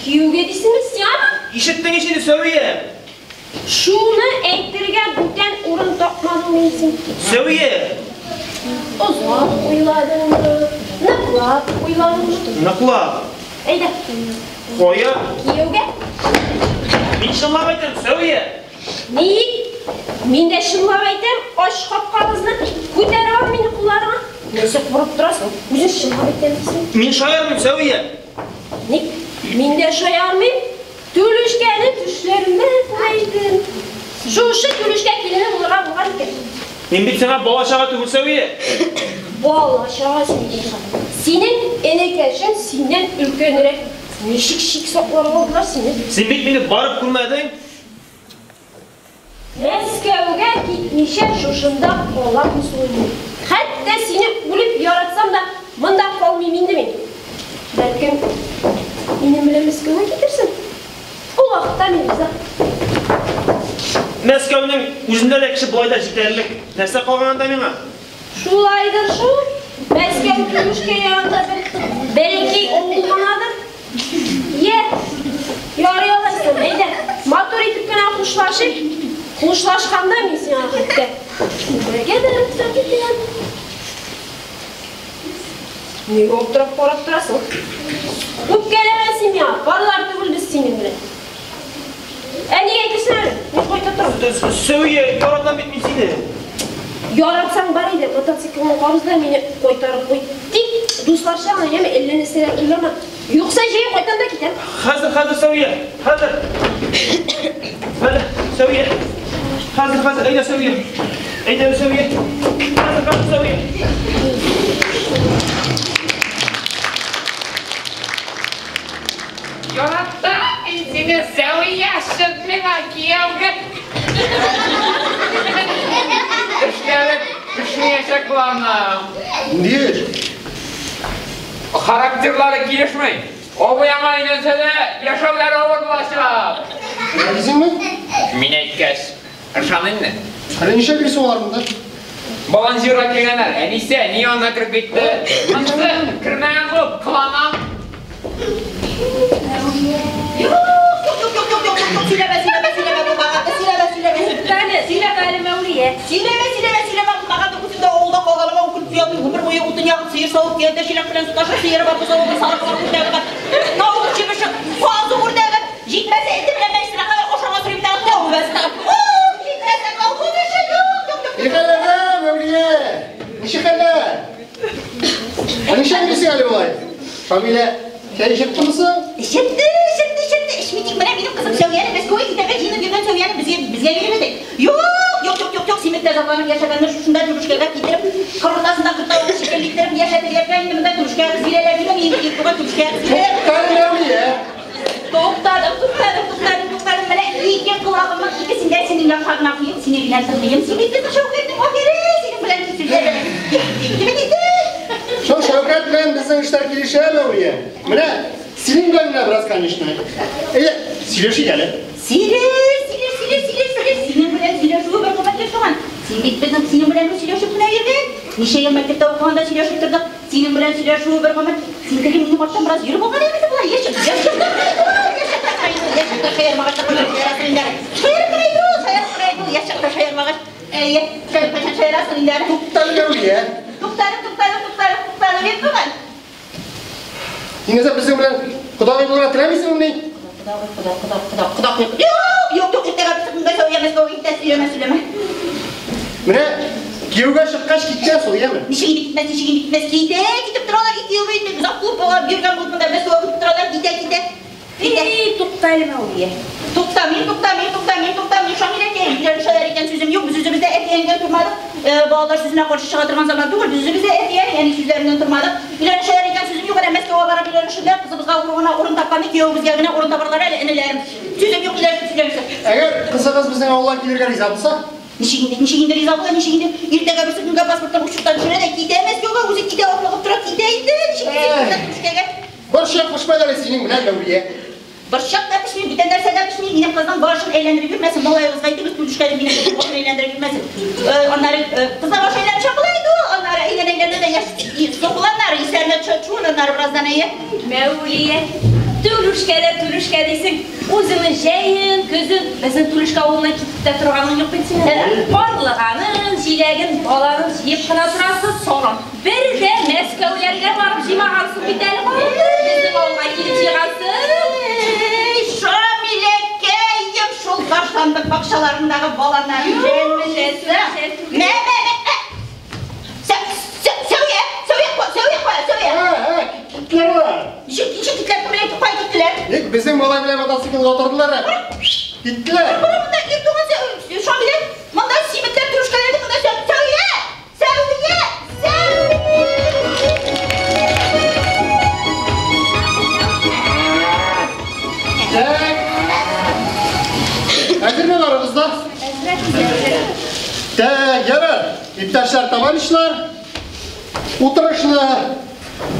Кияүгә дисеңме сиңамы? Ишеттең ич инде, Сәвия. Шуны әйтергә бүтән урын тапмадың мин син. Сәвия! Озак уйладыңмы? Ныклап уйладыңмы? Ныклап. Әйдә. Кая? Кияүгә. Мин чынлап әйтәм, Сәвия. Ник? Мин дә чынлап әйтәм, ач капкабызны, күтәреп ал мине кулларыңа. Нәрсә курып торасың? Үзең чынлап әйтәм дисең. Мин шаярмыйм, Сәвия. Ник? Мин дә шаярмыйм. Түлүшкәне төшләремдә күрә идем. Шушы түлүшкә килене булырга булган икән. Мин бит сиңа бала-чага түгел, Сәвия. Бала-чага син, Илһам. Синең энекәшең синнән өлкәнрәк. Ничек шик сакларга алдылар сине? Син бит мине барып күрмәдең. Мәскәүгә китмичә шушында калам соң. Хәтта сине үлеп яратсам да, монда калмыйм инде мин. Бәлкем, минем белән Мәскәүгә китерсең? Ул вакытта мин риза. Мәскәүнең үзендә дә кеше болай да җитәрлек. Нәрсә калган анда миңа? Шулайдыр шул. Мәскәү Түлүшкә янында бер бәләкәй авыл гынадыр. Йә, ярый алайса, әйдә, матур итеп кенә хушлашыйк. Хушлашканда мин сиңа хәтта үбәргә дә рөхсәт итәм. Нигә аптырап карап торасың? Үпкәләмә син миңа, парлар түгел без синең белән. Ә нигә әйтәсең әле? Мин кайта торам. Сәвия, яратам бит мин сине. Яратсаң бар иде, мотоциклыңны кабыз да мине кайтарып куй. Тик дусларча гына, яме, әллә нәрсәләр уйлама. Юкса җәй кайтам да китәм. Хәзер, хәзер, Сәвия, хәзер. Хәзер, Сәвия. Хәзер, хәзер, әйдә, Сәвия. Әйдә, Сәвия. Хәзер, хәзер, Сәвия. Яраттым мин сине, Сәвия, чык миңа кияүгә. Эшләре пешмәячәк буланың. Нинди эш? Характерлары килешми. Абый аңа өйләнсә дә, яшәүләре авыр булачак. Менә дисеңме? Мин әйткәч, ышан инде. Әле нишләп йөрисең алар монда? Балан җыярга килгәннәр. Әнисе әни янына кереп китте. Монысы кермәгән булып кылана. Юк, юк, юк, юк, юк, юк, юк, сөйләмә, сөйләмә, сөйләмә, булмаган, сөйләмә, сөйләмә. Туктале, сөйләмә әле, Мәүлия. Сөйләмә, сөйләмә, сөйләмә, булмаган, үзем дә авылда калганыма үкенеп ятыйм. Гомер буе утын ягып, сыер савып, көянтә чиләк белән су ташып, сыеры бар, бозавы бар, сарыгы бар, үрдәге бар. Тавык чебеше, казы үрдәге. Җитмәсә, эте белән мәчесенә кадәр ашарга сорыйм тагын, тәүбәсе тагын. Уф, җитмәсә, колхоз эше, юк, юк, юк. Ни хәлләрдә, Мәүлия? Ничек хәлләр? Ә нишләп йөрисең әле болай? Шамилә, чәй эчеп соң? Эчерде, эчерде, эчерде. Эчми тик менә минем кызым Сәүияне Мәскәүгә китәргә җыенып йөргән Сәүияне безгә безгә бирмәде. Юк, юк, юк, юк, юк, Симеттә зарланып яшәгәнне шушында Түлүшкәгә китереп, кыр уртасында кыртавык шикелле иттереп яшәтергә инде монда Түлүшкәгә кыз бирәләр димени инде Иртуган Түлүшкәгә кыз бирәләр. Туктале, Мәүлия. Туктадым, туктадым, туктадым, туктадым. Менә ике колагымның икесен дә синең якка гына куеп, сине генә тыңлыйм. Син бит безнең Шәүкәтнең ахире, синең белән сүзләр. Кем диде? Шул Шәүкәт белән безнең эшләр килешә, Мәүлия. Менә синең белән генә бераз, конечно. Әйдә, сөйләшик әле. Сөйлә, сөйлә, сөйлә, сөйлә, сөйлә. Синең белән сөйләшүе бер кыйммәтле туган. Син бит безнең синең белән сөйләшеп кенә йөрдек. Ничә ел мәктәптә укыганда сөйләшеп тордык. Синең белән сөйләшүе бер гомер. Син теге минем арттан бераз йөреп алган идең болай. Яшь яшь яшь яшь шаярмагач та шаярасың инде. Шаярып кына йөр, шаярып кына йөр, яшь чакта шаярмагач. Әйе, кайчан шаярасың инде әле. Туктале, Мәүлия. Туктадым, туктадым, туктадым, туктадым, бит туган. Син нәрсә безнең белән кодагый булырга теләмисеңмени? Кодагый, кода, кода, кода, кода. Юк, юк, юк, иртәгә без монда Сәүия Мәскәүгә китә, сөйләмә, сөйләмә. Менә кияүгә чыккач киткән шул, яме? Ничек инде китмәс, ничек инде китмәс, китә, китеп торалар, ике ел буе озак клуб булып йөргән булып монда Мәскәүгә китеп торалар, китә, китә. Китә. Эй, туктале, Мәүлия. Туктамыйм, туктамыйм, туктамыйм, туктамыйм. Шамил әкәй, өйләнешәләр икән сүзем юк. Без үзебез дә әти-әнидән тормадык. Балалар сүзенә каршы чыга торган заман түгел. Без үзебез дә әти-әни, әни сүзләреннән тормадык. Өйләнешәләр икән сүзем юк. Әнә Мәскәүгә барып өйләнешерләр. Кызыбызга урын урын тапканны киявебезгә генә урын табарлар әле, энеләрем. Сүзем юк, өйләнешеп сөйләнешеп. Әгәр кызыгыз безнең авылга килергә риза булса, Ничек инде, ничек инде риза була, ничек инде иртәгә берсе көнгә паспорттан учеттан төшерә дә китә Мәскәүгә, үзе китә, атлыгып тора, китә инде. Ничек инде Түлүшкәгә. Борчак пешмәде әле синең белән, Мәүлия. Борчак та пешми, бүтән нәрсә дә пешми. Минем кызның башын әйләндереп йөрмәсен, малаегызга әйтегез, Түлүшкәнең минем кызның башын әйләндереп йөрмәсен. Аннары кызлар башы әйләнеп була инде ул. Аннары әйләнә-әйләнә дә яшь соң була, аннары исләренә төшә төшүен, аннары бераздан әйе. Мәүлия, Түлүшкә дә Түлүшкә дисең. Үзеңне җәен, көзен безнең Түлүшкә авылына китеп тә торганың юк бит синең. Карлыганын, җиләген, баланын җыеп кына торасыз. Сорам. Бер дә Мәскәүләргә барып җыймагансың бит әле баланы. Безнең авылга килеп җыйгансың. Эй, Шамиләкәем, шул ташландык бакчаларындагы баланнар җәлмешәсе. Мә, мә, мә. Сәүия, Сәүия, Сәүия, Сәүия. Ә, ә, киттеләр алар. Ничек, ничек киттеләр, кем белән кая киттеләр? Ник безнең малай белән мотоциклга утырдылар. Киттеләр. Бара монда Иртуган Шамилә, монда симетләр түрүшкәләде, монда Сәүия, Сәүия, Сәүия. Так. Әзерме барыгыз да? Так, ярар. Иптәшләр, товарищлар, утырышны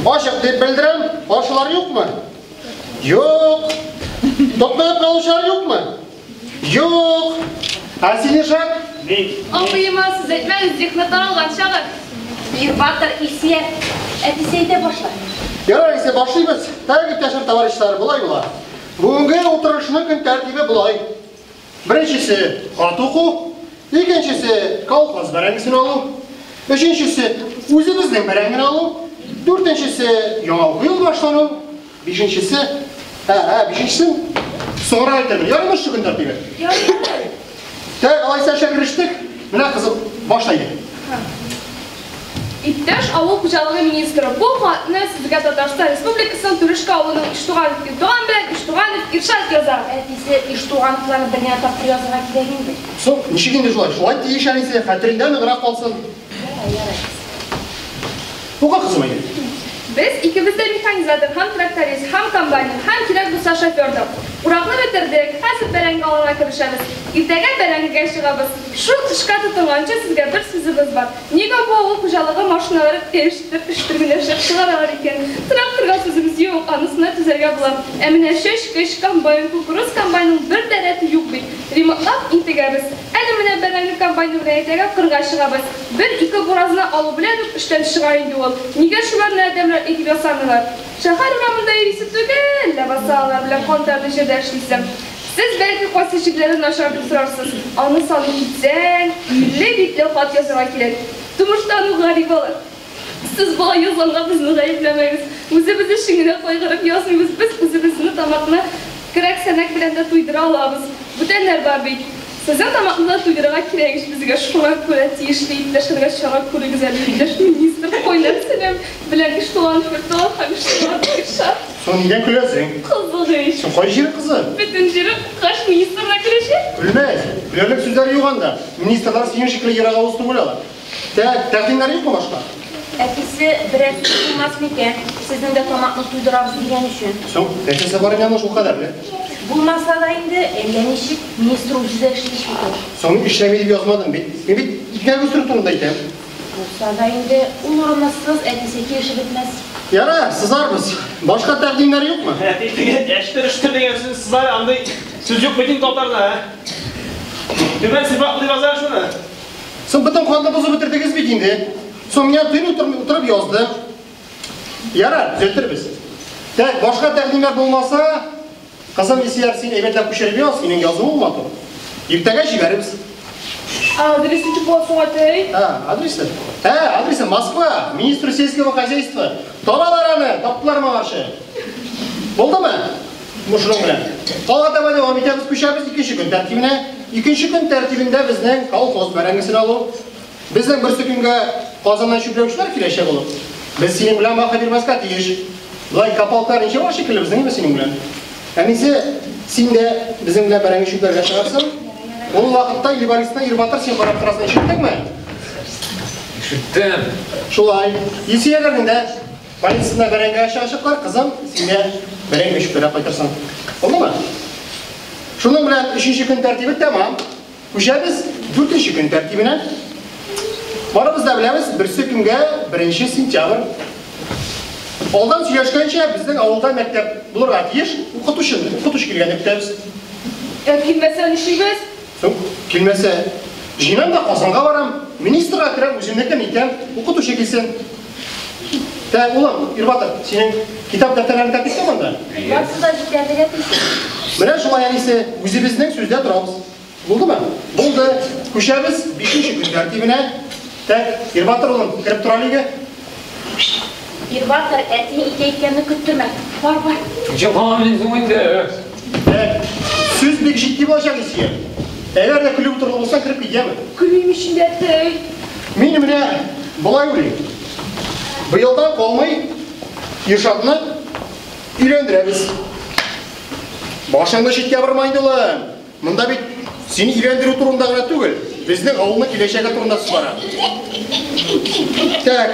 ачык дип белдерәм. Каршылар юкмы? Юк. Тукталып калучылар юкмы? Юк. Ә син, Иршат? Абыема сүз әйтмәгез, зиһене таралган чагы. Ирбатыр Илсөя, әтисе әйтә башла. Ярар, исә башлыйбыз. Так, иптәшләр, товарищлар, болай була. Бүгенге утырышның көн тәртибе болай. Беренчесе хат уку, икенчесе колхоз бәрәңгесен алу, өченчесе үзебезнең бәрәңгене алу, дүртенчесе яңа уку елы башлану, бишенчесе, ә, бишенчесен соңрак әйтермен. Ярыймы шушы көн тәртибе? Ярый. Так, алайса эшкә керештек. Менә кызым, башла инде. Иптәш авыл хуҗалыгы министры, бу хатны сезгә Татарстан Республикасының Түлүшкә авылының Иштуганов Иртуган белән Иштуганов Иршат яза. Әтисе Иштугановларны бер генә тапкыр язырга кирәк инде. Соң, ничек инде шулай? Шулай тиеш әнисе, хәтерендә ныграк калсын. Ярар, ярар. Укы, кызым, әйдә. Без икебез дә механизатор, һәм тракторист, һәм комбайнер, һәм кирәк булса шофер да. Уракны бетердек, хәзер бәрәңге алырга керешәбез. Иртәгә бәрәңгегә чыгабыз. Шул эшкә тотынганчы сезгә бер сүзебез бар. Нигә бу авыл хуҗалыгы машиналары пештер-пештер генә эшләп чыгаралар икән? Тракторга сүзебез юк, анысына түзәргә була. Ә менә чәчкеч, комбайн, кукуруз комбайнының бер дә рәте юк бит. Ремонтлап интегәбез. Әле менә бәрәңге комбайны белән иртәгә кырга чыгабыз. Бер-ике буразна алу белән үк эштән чыга инде ул. Нигә шуларны адәмнәр итеп ясамыйлар? Шәһәр урамында йөрисе түгел, ләбаса алар белән кан-тәрле җирдә эшлисең. Сез бәлки кайсы җирләре начар дип сорарсыз. Аны саный китсәң, 50 битле хат язырга кирәк. Тумыштан ук гарип алар. Сез болай язганга безне гаепләмәгез. Үзебез өчен генә кайгырып язмыйбыз, без үзебезне тамакны көрәк-сәнәк белән дә туйдыра алабыз. Бүтәннәр бар бит. Сезнең тамакны туйдырырга кирәк ич безгә, шуңа күрә тиешле иптәшләргә чара күрегез әле, иптәш министр, кайнар сәлам белән Иштуганов Иртуган һәм Иштуганов Иршат. Соң нидән көләсең? Кызык ич. Соң кай җире кызык? Бөтен җире укыгач министр да көләчәк. Көлмәс. Көләрлек сүзләре юк анда. Министрлар синең шикелле ерак авыз түгел алар. Тәк, тәкъдимнәр юкмы башка? Әтисе, берәр сүз булмас микән? Сезнең дә тамакны туйдырабыз дигән өчен. Соң, нәрсәсе бар инде аның шул кадәрле? Булмаса да инде, әллә ничек, министр үзе дә эшли бит ул. Соң, мин эшләми дип язмадым бит. Мин бит икмәк үстерү турында әйтәм. Булса да инде, ул урынны сыз, әтисе килешеп бетмәс. Ярар, сызарбыз. Башка тәкъдимнәр юкмы? Әти, теге әштер-өштер дигән сүзне сызар, андый сүз юк бит инде татарда, ә? Түбән сыйфатлы дип язар шуны. Соң бөтен хатны бозып бетердегез бит инде. Соң миңа төн утырып яздым. Ярар, төзәтербез. Так, башка тәкъдимнәр булмаса, кызым Исияр, син әйбәтләп күчереп яз, синең язуың матур. Иртәгә җибәрербез. Адресы ничек була соң, әтәй? А, адресы? Ә, адресы Москва, министр сельского хозяйства. Табалар аны, таптылар моңарчы. Булдымы? Шуның белән. Алга таба дәвам итәбез, күчәбез икенче көн тәртибенә. Икенче көн тәртибендә безнең колхоз бәрәңгесен алу. Безнең берсе көнгә Казаннан чүпләүчеләр киләчәк булып. Без синең белән маха бирмәскә тиеш. Болай капалкалар ничә бар шикелле безнең инде синең белән. Әнисе, син дә безнең белән бәрәңге чүпләргә чыгарсың. Ул вакытта Илбарисны Ирбатыр син карап торасың, ишеттеңме? Ишеттем. Шулай. Илсөяләрнең дә больницасында бәрәңге чыгачаклар, кызым, син дә бәрәңге чүпләргә кайтырсың. Булдымы? Шуның белән өченче көн тәртибе тәмам. Күчәбез дүртенче көн тәртибенә. Барыбыз да беләбез, берсе көнгә 1 сентябрь. Алдан сөйләшкәнчә, безнең авылда мәктәп булырга тиеш, укытучы, укытучы килгәнне көтәбез. Ә килмәсә нишлибез? Соң, килмәсә, җыйнам да Казанга барам, министрга керәм, үземнекен итәм, укытучы килсен. Так, улым, Ирбатыр, синең китап дәфтәрләрен тәртиптә монда? Барысы да җитәрлек, әтисе. Менә шулай, әнисе, үзебезнең сүздә торабыз. Булдымы? Булды. Күчәбез бишенче көн тәртибенә. Так, Ирбатыр улым, кереп тор әлегә. Ирбатыр, әтиең ике әйткәнне көттермә. Бар, бар. Ничек калган соң инде? Так, сүз бик җитди булачак, Исия. Әгәр дә көлеп утырган булсаң, кереп кит, яме. Көлмим ич инде, әтәй. Мин менә болай уйлыйм. Быелдан калмый Иршатны өйләндерәбез. Башыңны читкә борма инде, улым. Монда бит сине өйләндерү турында гына түгел, безнең авылның киләчәге турында сүз бара. Так,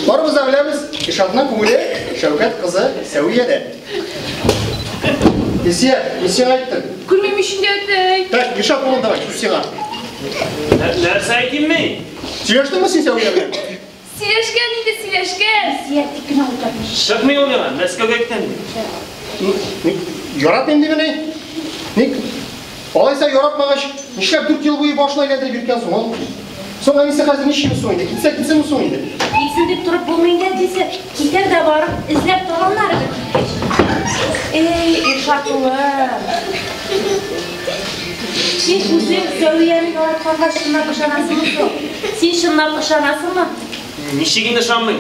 барыбыз да беләбез, Ишатның күңеле Шәүкәт кызы Сәвиядә. Исия, мин сиңа әйттем. Күрмим ич инде, әтәй. Так, Ишат улым, давай, сүз сиңа. Нәрсә әйтим мин? Сөйләштеңме син Сәвия белән? Сөйләшкән инде, сөйләшкән. Исия, тик кенә утыр. Чыкмый ул миңа, Мәскәүгә китәм ди. Яратмыйм димени? Ник? Алайса яратмагач, нишләп 4 ел буе башын әйләндереп йөрткән соң ул? Соң әнисе хәзер ничек соң инде? Китсә китсенме соң инде? Китсен дип торып булмый инде, әтисе. Китәр дә барып, эзләп табаннар бит киткәч. Эй, Иршат улым. Син үзең Сәвияне яратканга чынлап ышанасыңмы соң? Син чынлап ышанасыңмы? Ничек инде ышанмыйм?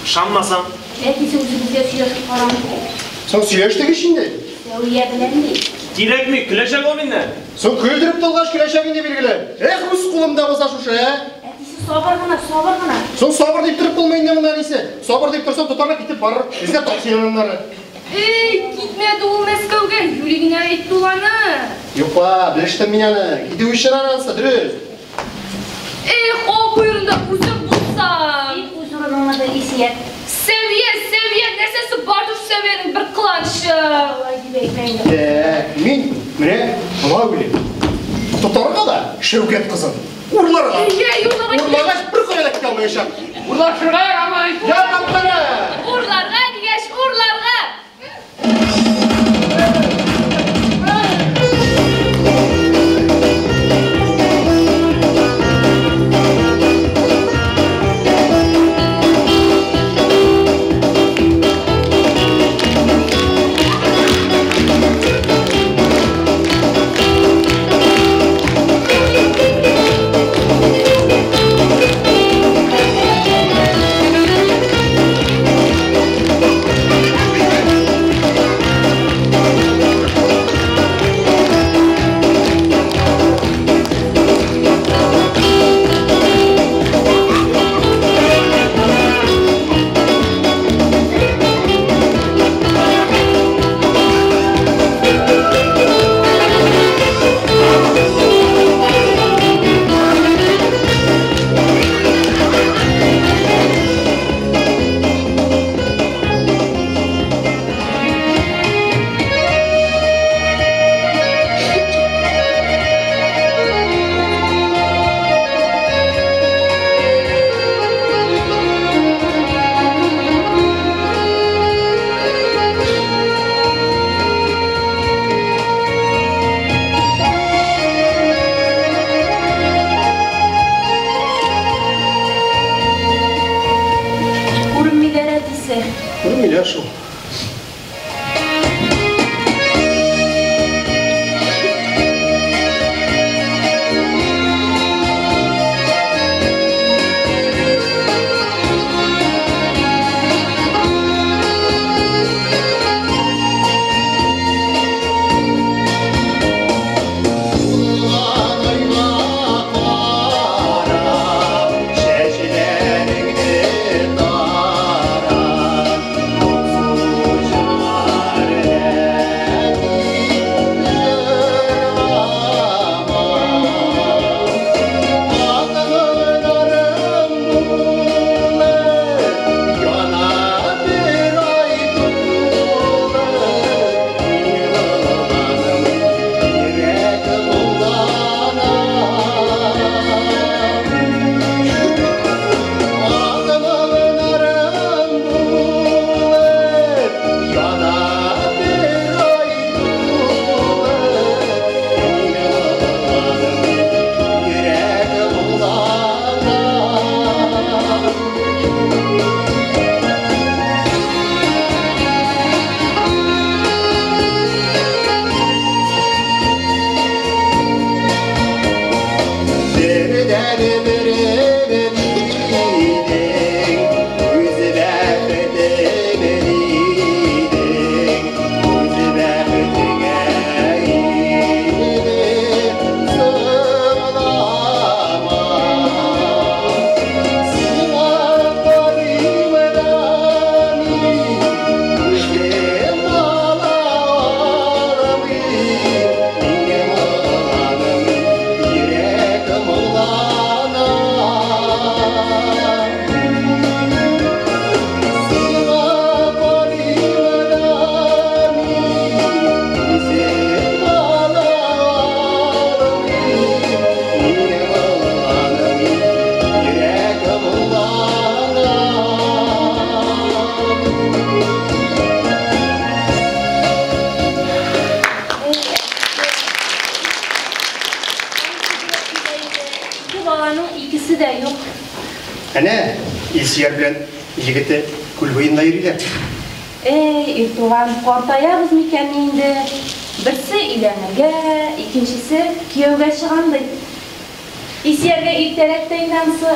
Ышанмасам. Әтисе үзебезгә сөйләшеп карамый. Соң сөйләштек ич инде. Сәвия белән ни? Кирәкми, көләчәк ул миннән. Соң көлдереп торгач көләчәк инде билгеле. Эх, үз кулымда булса шушы, ә? Әтисе сабыр гына, сабыр гына. Соң сабыр дип торып булмый инде монда әнисе. Сабыр дип торсаң тотарлык китеп барыр. Эзләп тап син аннары. Эй, китмәде ул Мәскәүгә, юри генә әйтте ул аны. Юкла, белештем мин аны. Китү өчен анысы, дөрес. Эх, абый урында үзем булсам. Син үз урыныңны бел, Исия. Сәвия, Сәвия, нәрсәсе бар шул Сәвиянең бер кыланышы? Алай дип әйтмә инде. Так, мин менә болай уйлыйм. Тотарга да Шәүкәт кызын. Урларга. Әйе, урларга кирәк. Урлагач бер кая да китә алмаячак. Урлашырга ярамый. Ярамый. Урларга дигәч, урларга. Әнә, Илсөяр белән егете күл буенда йөриләр. Эй, Иртуган, картаябыз микән инде? Берсе өйләнергә, икенчесе кияүгә чыгам ди. Илсөяргә иртәрәк тә инде анысы.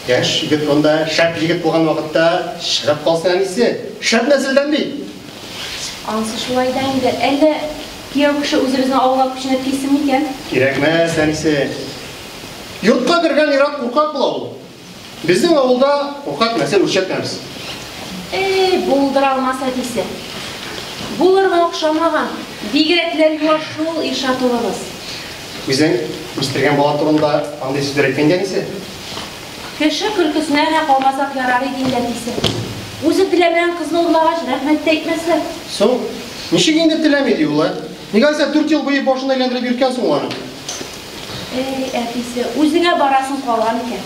Яшь егет монда, шәп егет булган вакытта чыгып калсын әнисе. Шәп нәселдән бит. Анысы шулай да инде. Әллә кияү кеше үзебезнең авылга күченеп килсен микән? Кирәкмәс, әнисе. Йортка кергән ир-ат куркак була ул. Безнең авылда куркак нәсел үрчетмәбез. Эй, булдыра алмас әтисе. Булырга охшамаган, бигрәкләр юаш шул Илшат улыбыз. Үзең үстергән бала турында андый сүзләр әйткәнгә әнисе. Кеше көлкесенә генә калмасак ярар иде инде әтисе. Үзе теләмәгән кызны урлагач, рәхмәт тә әйтмәсләр. Соң, ничек инде теләми ди ул, ә? Нигә алайса 4 ел буе башын әйләндереп йөрткән соң ул аны? Эй, әтисе, үзеңә барасың калган икән.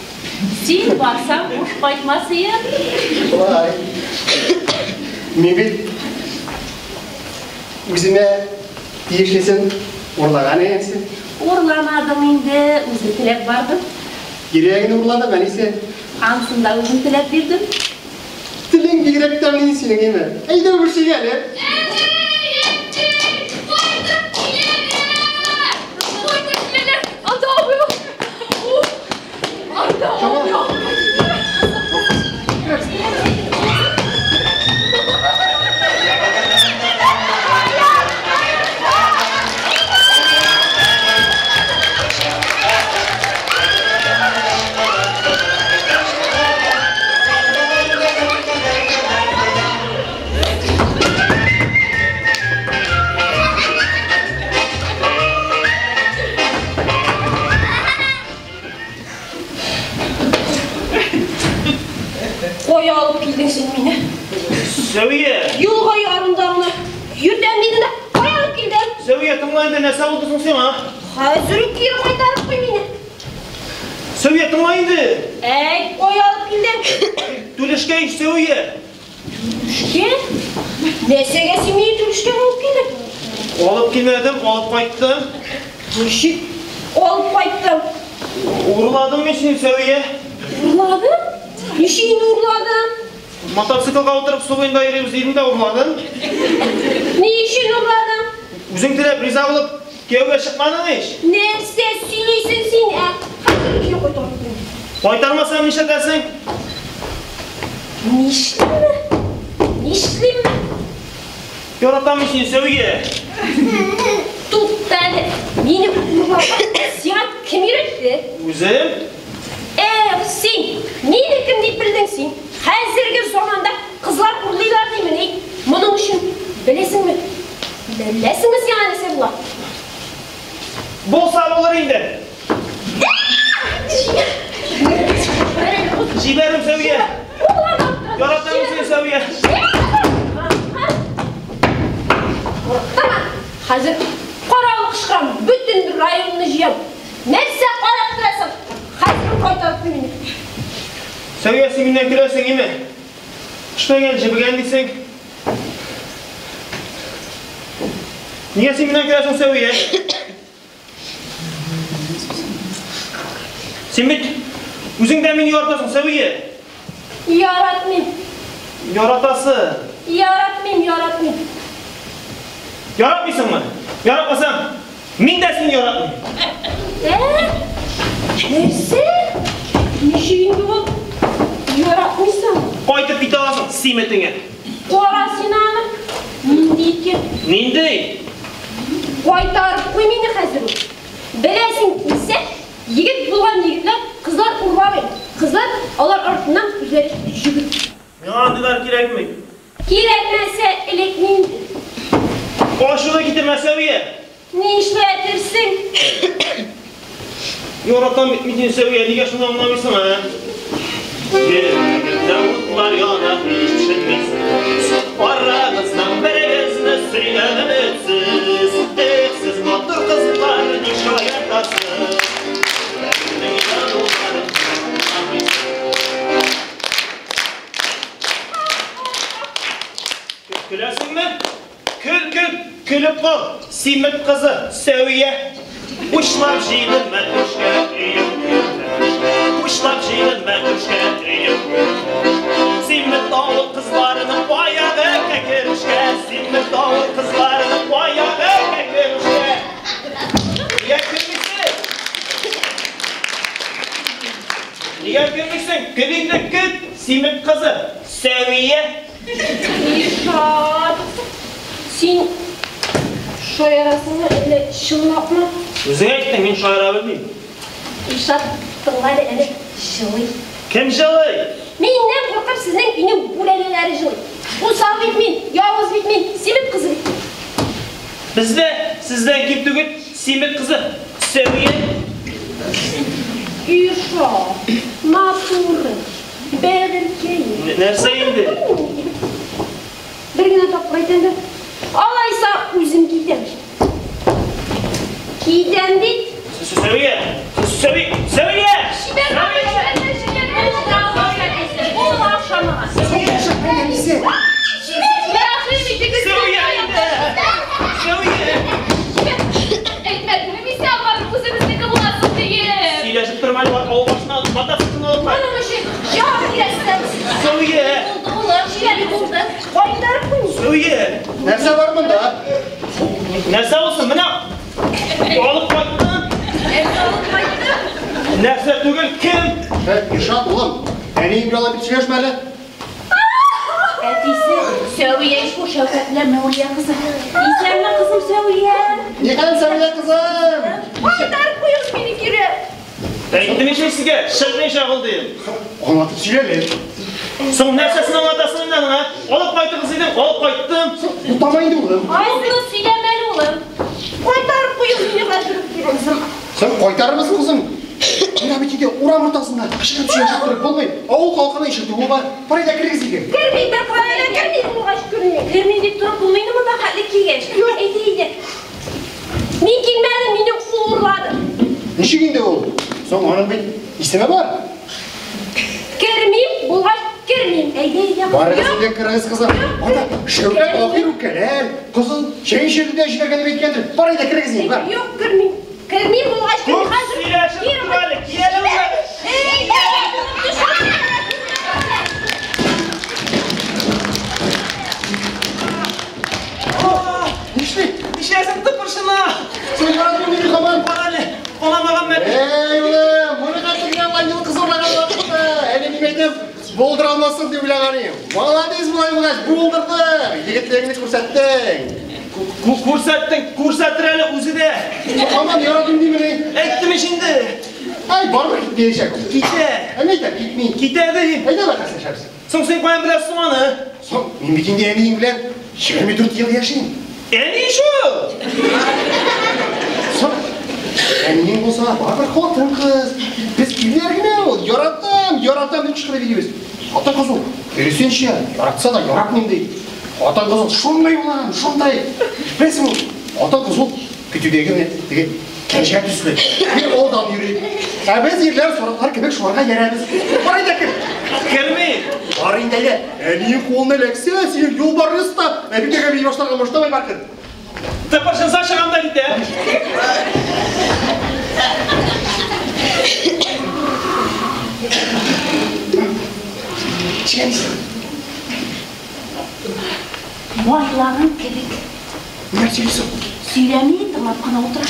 Син барсаң, буш кайтмас идең. Шулай. Мин бит үземә тиешлесен урлаган әнисе. Урламадың инде, үзең теләп бардың. Кирәген урладым, әнисе. Анысын да үзем теләп бирдем. Телең бигрәк тәмле синең, әйме? Әйдә үбешик әле. Кая алып килдең син мине? Сәвия! Юлга ярында гына йөртәм дидең дә, кая алып килдең? Сәвия, тыңла инде, нәрсә булды соң сиңа? Хәзер үк кире кайтарып куй мине. Сәвия, тыңла инде! Әйт, кая алып килдең? Түлешкә ич, Сәвия! Түлешкә? Нәрсәгә син мине түлешкә алып килдең? Алып килмәдем, алып кайттым. Ничек алып кайттың? Урладым мин сине, Сәвия. Урладың? Ничек инде урладың? Мотоциклга утырып су буенда йөрибез дидең дә урладың. Ни өчен урладың? Үзең теләп риза булып кияүгә чыкмадың ич. Нәрсә сөйлисең син, ә? Хәзер кире кайтарып бир. Кайтармасам нишләтәсең? Нишлиме? Нишлиме? Яратам мин сине, Сәвия. Тукта әле. Мине урларга сиңа кем өйрәтте? Үзем. Эх, син! Мине кем дип белдең син? Хәзерге заманда кызлар урлыйлар димен, әй. Моның өчен беләсеңме? Беләсеңме сиңа нәрсә була? Булса булыр инде. Җибәрем, Сәвия. Яратам сине, Сәвия. Куркытама. Хәзер каравыл кычкырам, бөтен районны җыям. Нәрсә карап торасың? Хәзер кайтарып куй мине. Сәвия, син миннән көләсең, име? Пешмәгән, җебегән дисең. Нигә син миннән көләсең, Сәвия? Син бит үзең дә мине яратасың, Сәвия. Яратмыйм. Яратасы. Яратмыйм, яратмыйм. Яратмыйсыңмы? Яратмасаң, мин дә сине яратмыйм. Ә? Нәрсә? Ничек инде ул? Яратмыйсың? Кайтып китә аласың Симетеңә. Кара син аны. Нинди икән? Нинди? Кайтарып куй мине хәзер үк. Беләсең килсә, егет булган егетләр кызлар урламый. Кызлар алар артыннан үзләре җөгер. Миңа андыйлар кирәкми. Кирәкмәсә элек нинди? Ачуны китермә, Сәвия. Нишләтерсең? Яратам бит мин сине, Сәвия, нигә шуны аңламыйсың, ә? Йөрәгемдә утлар яна, һич төшенмисез. Арагыздан берегезне сөйгән өметсез. Эх, сез матур кызлар, ник шаяртасыз? Йөрәгемнең януларын аңламыйсыз. Көләсеңме? Көл, көл, көлеп кал, Симет кызы, Сәвия. Учлап җыйдым мәтрүшкә, өем Учлап җыйдым мәтрүшкә, өем Симет авыл кызларының аягы кәкерүшкә, Симет авыл кызларының аягы кәкерүшкә. Нигә көлмисең? Нигә көлмисең? Көл инде, көл, Симет кызы, Сәвия. Илшат, син шаярасыңмы, әллә чынлапмы? Үзең әйттең, мин шаяра белмим. Илшат, тыңла әле, әнә җылый. Кем җылый? Миннән куркып сезнең өйнең бүрәнәләре җылый. Усал бит мин, явыз бит мин, Симет кызы бит мин. Бездә сездән ким түгел, Симет кызы, Сәвия. Илшат, матурым, бәгырькәем. Нәрсә инде? Бер генә тапкыр әйтәм дә, алайса үзем китәм. Китәм бит. Сәвия! Сәвия! Сәвия! Чибәр бабай, Әнисе. Сәвия инде! Сәвия! Әйтмәдеңме, мин сиңа барып үзебезнеке буласың диеп. Сөйләшеп торма әле, авыл башына мотоциклын алып кайт. Моның өчен җан бирәсең. Сәвия! Булды, улым, чибәр булды. Кайтарып куй. Сәвия! Нәрсә бар монда? Нәрсә булсын, менә алып кайттым. Әле алып кайттым. Нәрсә түгел, кем? Илшат, улым, әниең белән алай бит сөйләшмә әле. Әтисе, Сәвия ич бу Шәүкәт белән Мәүлия кызы. Исәнме, кызым Сәвия? Нихәл, Сәвия кызым? Кайтарып куегыз мине кире. Әйттем ич мин сезгә, чыкмыйча ул дим. Аңлатып сөйлә әле. Соң нәрсәсен аңлатасың инде аның, ә? Алып кайтыгыз идем, алып кайттым. Бутама инде, улым. Күпне сөйләмә әле, улым. Кайтарып куегыз мине хәзер үк кире. Кызым, Син кайтармысың, кызым? Менә бит инде урам уртасында кычкырып сөйләшеп торып булмый. Авыл халкының ишетүе бар. Бар әйдә керегез өйгә. Керми, бер кая да керми, булгач керми. Керми дип торып булмый инде монда хәтле килгәч. Әйдә, әйдә. Мин килмәдем, мине ул урлады. Ничек инде ул? Соң аның бит исеме бар. Кермим, булгач кермим. Әйдә, әйдә. Барыгыз инде керегез, кызым. Анда Шәүкәт ахир үпкәләр, кызын чәй эчәргә дә җибәргән дип әйткәндер. Бар әйдә керегез инде, бар. Юк, кермим. Кермим булгач кермим. Күп сөйләшеп тор әле, кил әле монда. Нишли? Нишләсең тыпырчына? Син яратмый мине һаман. Кара әле, канамаган мәт. Эй, улым, моны хәтле генә алай ел кыз урлаган вакытта. Әле мин әйтәм, булдыра алмассың дип уйлаган идем. Молодец болай булгач, булдырдың. Егетлегеңне күрсәттең. Күрсәттең, күрсәтер әле үзе дә. Һаман яратмыйм димени? Әйттем ич инде. Ай, барыбер китмәячәк ул. Китә. Ә әйтәм, китми. Китә ди. Әйдә бәхәсләшәбез. Соң син каян беләсең аны? Соң, мин бит инде әниең белән 24 ел яшим. Әни шул. Соң, әниең булса, барыбер хатын кыз. Без ирләр генә ул, яратам, яратам дип кычкырып йөрибез. Хатын кыз ул, киресенчә, яратса да яратмыйм ди. Хатын кыз ул шундай була, шундай. Беләсеңме, хатын кыз ул көтүдәге менә теге кәҗә төсле. Бер алдан йөри. Ә без ирләр сарыклар кебек шуларга ярәбез. Бар әйдә кер. Керми. Бар инде әйдә. Әниең кулына эләксә, синең юлбарыс та әбигә мин башларга башламый бар кер. Тыпырчынса чыгам да китә. Чәнс. Майлаган кебек. Ниләр сөйлисең? Сөйләми, тыңлап кына утыра.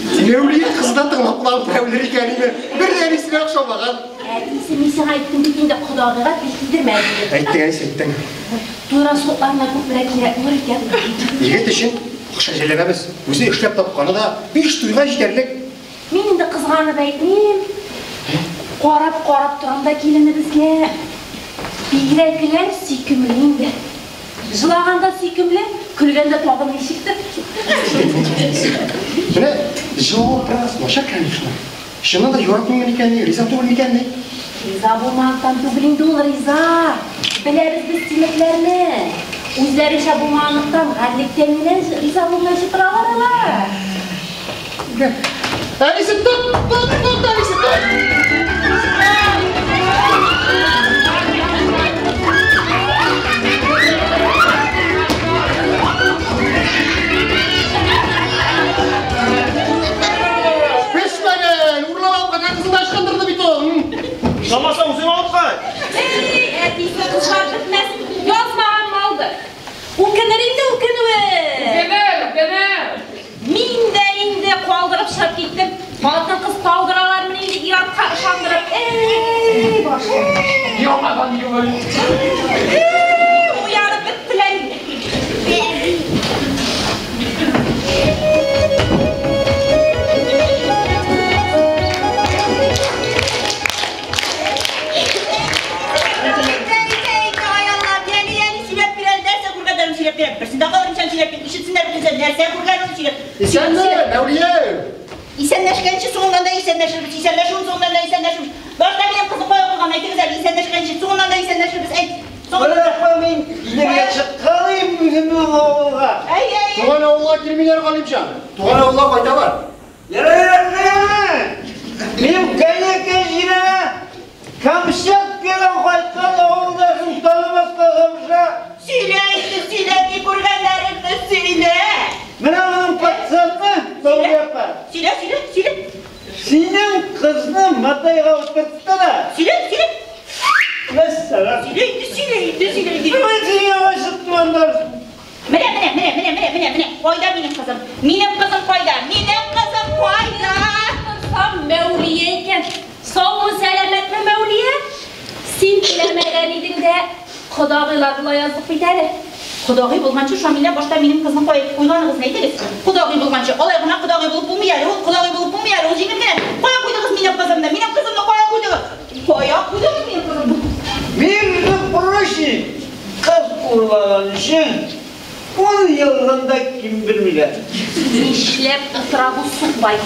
Мәүлия кызы да тыңлап кына утыра белер икән инде. Бер дә әнисенә охшамаган. Әтисе, мин сиңа әйттем бит инде, кодагыйга тел тидермә диеп. Әйттең, әнисе, әйттең. Туй расходларына күпмерәк кирәк булыр икән? Егет өчен акча жәлләмәбез. Үзе эшләп тапканы да биш туйга җитәрлек. Мин инде кызганып әйтмим. Карап-карап торам да киленебезгә. Бигрәкләр сөйкемле инде. Җылаганда сөйкемле, көлгәндә тагын ничектер. Менә җылавы бераз начар, конечно. Чыннан да яратмыймы микән ни, риза түгел микән ни? Риза булмаганнан түгел инде ул, риза. Беләбез без симекләрне. Үзләренчә булмаганлыктан, гаделлектән генә риза булмый торалар алар. Әнисе, тот, тот, тот, әнисе, тот! Пешмәгән! Урлап алып кайткан кызын да ычкындырды бит ул! Ошамаса үзең алып кайт. Эй, әтисе, кызлар бетмәс, язмаган малдыр. Үкенер инде үкенүе. Үкенер, үкенер. Мин дә инде калдырып чыгып киттем. Хатын-кыз калдыралармыни инде ир-атка ышандырып. Эй, башым. Яңадан елый. Эй, уянып беттеләр инде. Әйтә, әйтә, әйтә, ай Аллам, яле, яле, сөйләп бир әле, нәрсә күргәннәрен сөйләп бир. Берсен дә калдырмыйча сөйләп бир, ишетсеннәр бөтенесе, нәрсә күргәнен сөйләп. Исәнме, Мәүлия! Исәнләшкәнче соңыннан да исәнләшербез, исәнләшүен соңыннан да исәнләшербез. Башта минем кызым кая куйган, әйтегез әле, исәнләшкәнче соңыннан да исәнләшербез, әйт. Соңыннан. Апа, мин килергә чыкканыйм үземнең авылга. Әй, әй, әй. Туган авылга килмиләр, Галимҗан. Туган авылга кайталар. Ярар, ярар. Минем коньякка җирәнә Камчаткадан кайткан авылдашым танымаска охшамыша. Сөйлә инде, сөйлә, ни күргәннәреңне сөйлә. Менә моның пацаны, Саулия апа. Сөйлә, сөйлә, сөйлә. Синең кызны матайга утыртты да. Сөйлә, сөйлә. Мәссәлам. Сөйлә инде, сөйлә инде, сөйлә инде. Бүген син яңа чыктың аннан. Менә, менә, менә, менә, менә, менә, менә. Кайда минем кызым? Минем кызым кайда? Минем кызым кайда? Торсам, Мәүлия икән. Саумы, сәламәтме, Мәүлия? Син теләмәгән идең дә, кодагыйлар болай яздык бит әле. Кодагый булганчы, Шамилә, башта минем кызны кая куйганыгызны әйтегез. Кодагый булганчы, алай гына кодагый булып булмый әле ул, кодагый булып булмый әле ул җиңел генә. Кая куйдыгыз минем кызымны? Минем кызымны кая куйдыгыз? Кая куйдыгыз минем кызымны? Между прочим, кыз урлаган өчен 10 елдан да ким бирмиләр. Нишләп утыра бу сукбай?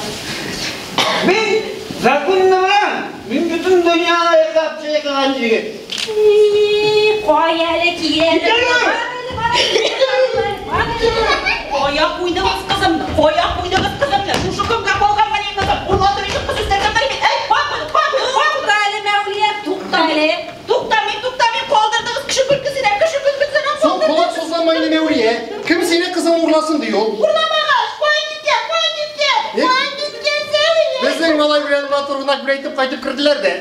Мин законны беләм. Мин бөтен дөньяны айкап чайкаган егет. И, кая әле килә? Кая куйдыгыз кызымны? Кая куйдыгыз кызымны? Шушы көнгә калганмыни кызым? Урлатыр өчен кыз үстергәннәр бит. Әй, кая куйдыгыз? Кая куйдыгыз? Кая Тукта әле, Мәүлия, тукта әле. Туктамыйм, туктамыйм, калдырдыгыз кеше көлкесенә, кеше көлкесенә Соң колак калдырдыгыз. сузланма инде, Мәүлия. Кем сине кызың урласын ди ул? Урламагач, кая киткән, кая киткән? Кая киткән Сәвия? Безнең малай белән матур гына гүләйтеп кайтып керделәр дә.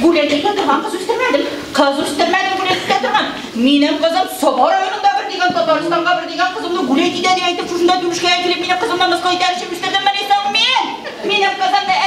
Гүләйтеп торган кыз үстермәдем. Кыз үстермәдем, гүләйтеп торган. Минем кызым Саба районында бер дигән, Татарстанга бер дигән кызымны гүләйт итә дип әйтеп, шушында түлешкә килеп минем кызымны мыскыл итәр өчен үстердем менә соң мин. Минем кызымны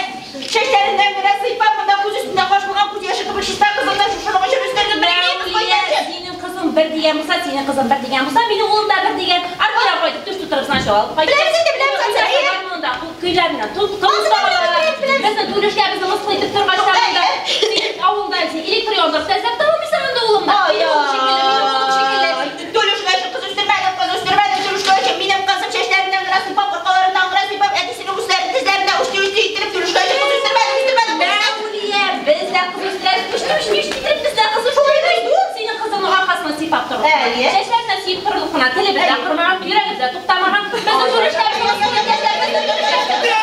чәчләреннән генә сыйпап, монда күз өстендә каш булган күз яше кебек чиста кызымны шушының өчен үстердем менә мин мыскыл Мәүлия, итәр өчен. синең кызың бер дигән булса, синең кызың бер дигән булса, минем улым да бер дигән. Армиядән кайтып түш тутырып сначала алып кайтты. Беләбез инде, беләбез, Ансар, әйе. Монда көйләр менә тумыш балалар. Безне түлешкә безне мыскыл итеп торгач та монда. Синең авылда син электр яндырып та эзләп таба алмыйсың инде улымны. Минем улым шикелле, минем улым шикелле. Түлешкә өчен кыз үстермәдем, кыз үстермәдем, түлешкә өчен минем кызым чәчләреннән генә сыйпап, аркаларыннан гына сыйпап, әтисенең үсләрен тезләренә үсти-үсти иттереп, түлешкә өчен кыз үстермәдем, үстермәдем, кыз үстермәдем. Мәүлия, без дә кыз үстерәбез, үсти-үсти иттереп без дә кыз үстерәбез. Синең кызыңның аркасына сыйпап торырлык. Әйе. Чәчләренә сөеп торырлык кына, телебез дә кырмаган, йөрәгебез дә туктамаган. Безнең түлешкә безне мыскыл итәчәк, безнең түлешкә.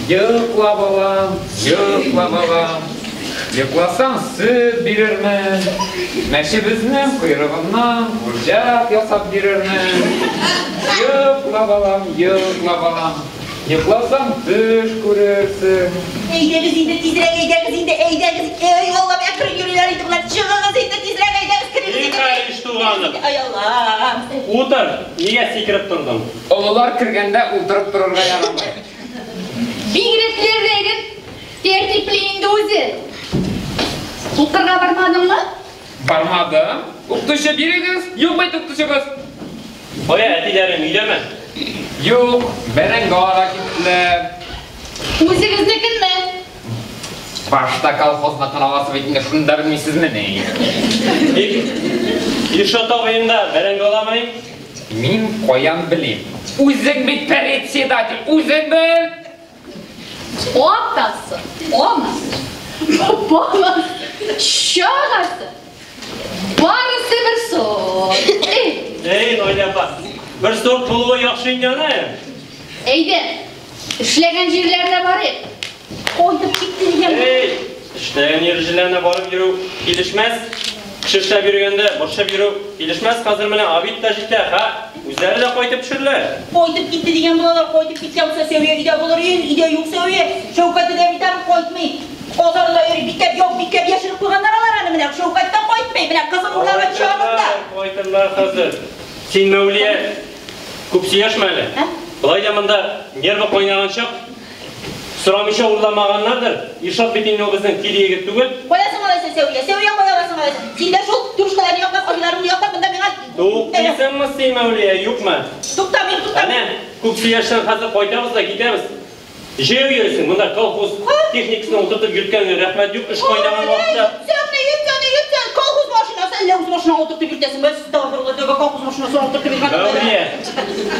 Йокла, балам, йокла, балам. Йокласаң, сөт бирермен. Мәчебезнең койрыгыннан курчак ясап бирермен. Йокла, балам, йокла, балам. Йокласаң, төш күрерсең. Әйдәгез инде тизрәк, әйдәгез инде, әйдәгез. Эй, Аллам, әкрен йөриләр инде болар. Чыгыгыз инде тизрәк, әйдәгез, керегез инде. Нихәл, Иштуганов? Ай, Аллам. Утыр, нигә сикереп тордың? Олылар кергәндә утырып торырга ярамый. Бигрәкләрдәген тәртипле инде үзе. Укырга бармадыңмы? Бармадым. Укытучы бирегез. Юк бит укытучыбыз. Кая, әтиләрең өйдәме? Юк, бәрәңге алырга киттеләр. Үзегезнекенме? Башта колхозныкын аласы бит инде, шуны да белмисезмени? Тик Илшат абыең да бәрәңге аламыни? Мин каян белим? Үзең бит председатель, үзең бел! Атасы, анасы, баласы, чагасы, барысы бер сорт. Эй, Эй, Наилә апа, бер сорт булуы яхшы инде аны. Әйдә, эшләгән җирләренә барыйк. Кайтып китте дигән. Эй, эшләгән җирләренә барып йөрү килешмәс. Кеше эшләп йөргәндә борчып йөрү килешмәс. Хәзер менә обид та җитә, ха, үзләре дә кайтып төшерләр. Кайтып китте дигән булалар, кайтып киткән булса Сәвия өйдә булыр иде, өйдә юк Сәвия. Шәүкәте дә бит әле кайтмый. Казанда йөри, бикләп, яп, бикләп яшереп куйганнар алар аны менә. Шәүкәт тә кайтмый, менә кызын урларга төшә монда. Кайтырлар хәзер. Син, Мәүлия, күп сөйләшмә әле. Болай да монда нервы кайнаган чак. Сорамыйча урламаганнардыр. Илшат бит инде ул безнең тиле егет түгел. Каясың алайса, Сәвия? Сәвия кая аласың алайса? Син дә шул түршкәләрне яклап, абыйларыңны яклап, монда миңа Туктыйсыңмы син, Мәүлия, юкмы? Туктамыйм, туктамыйм. Әнә, күп сөйләшсәң, хәзер кайтабыз да китәбез. Җәяү йөрисең, монда колхоз техникасын утыртып йөрткәнгә рәхмәт юк, эш кайнаган вакытта. Йөртсәң, йөртсәң, йөртсәң, колхоз машинасы, әллә үз машинаңа утыртып йөртәсең, бәс, тагы тәүбә колхоз машинасына утыртып йөргән. Мәүлия,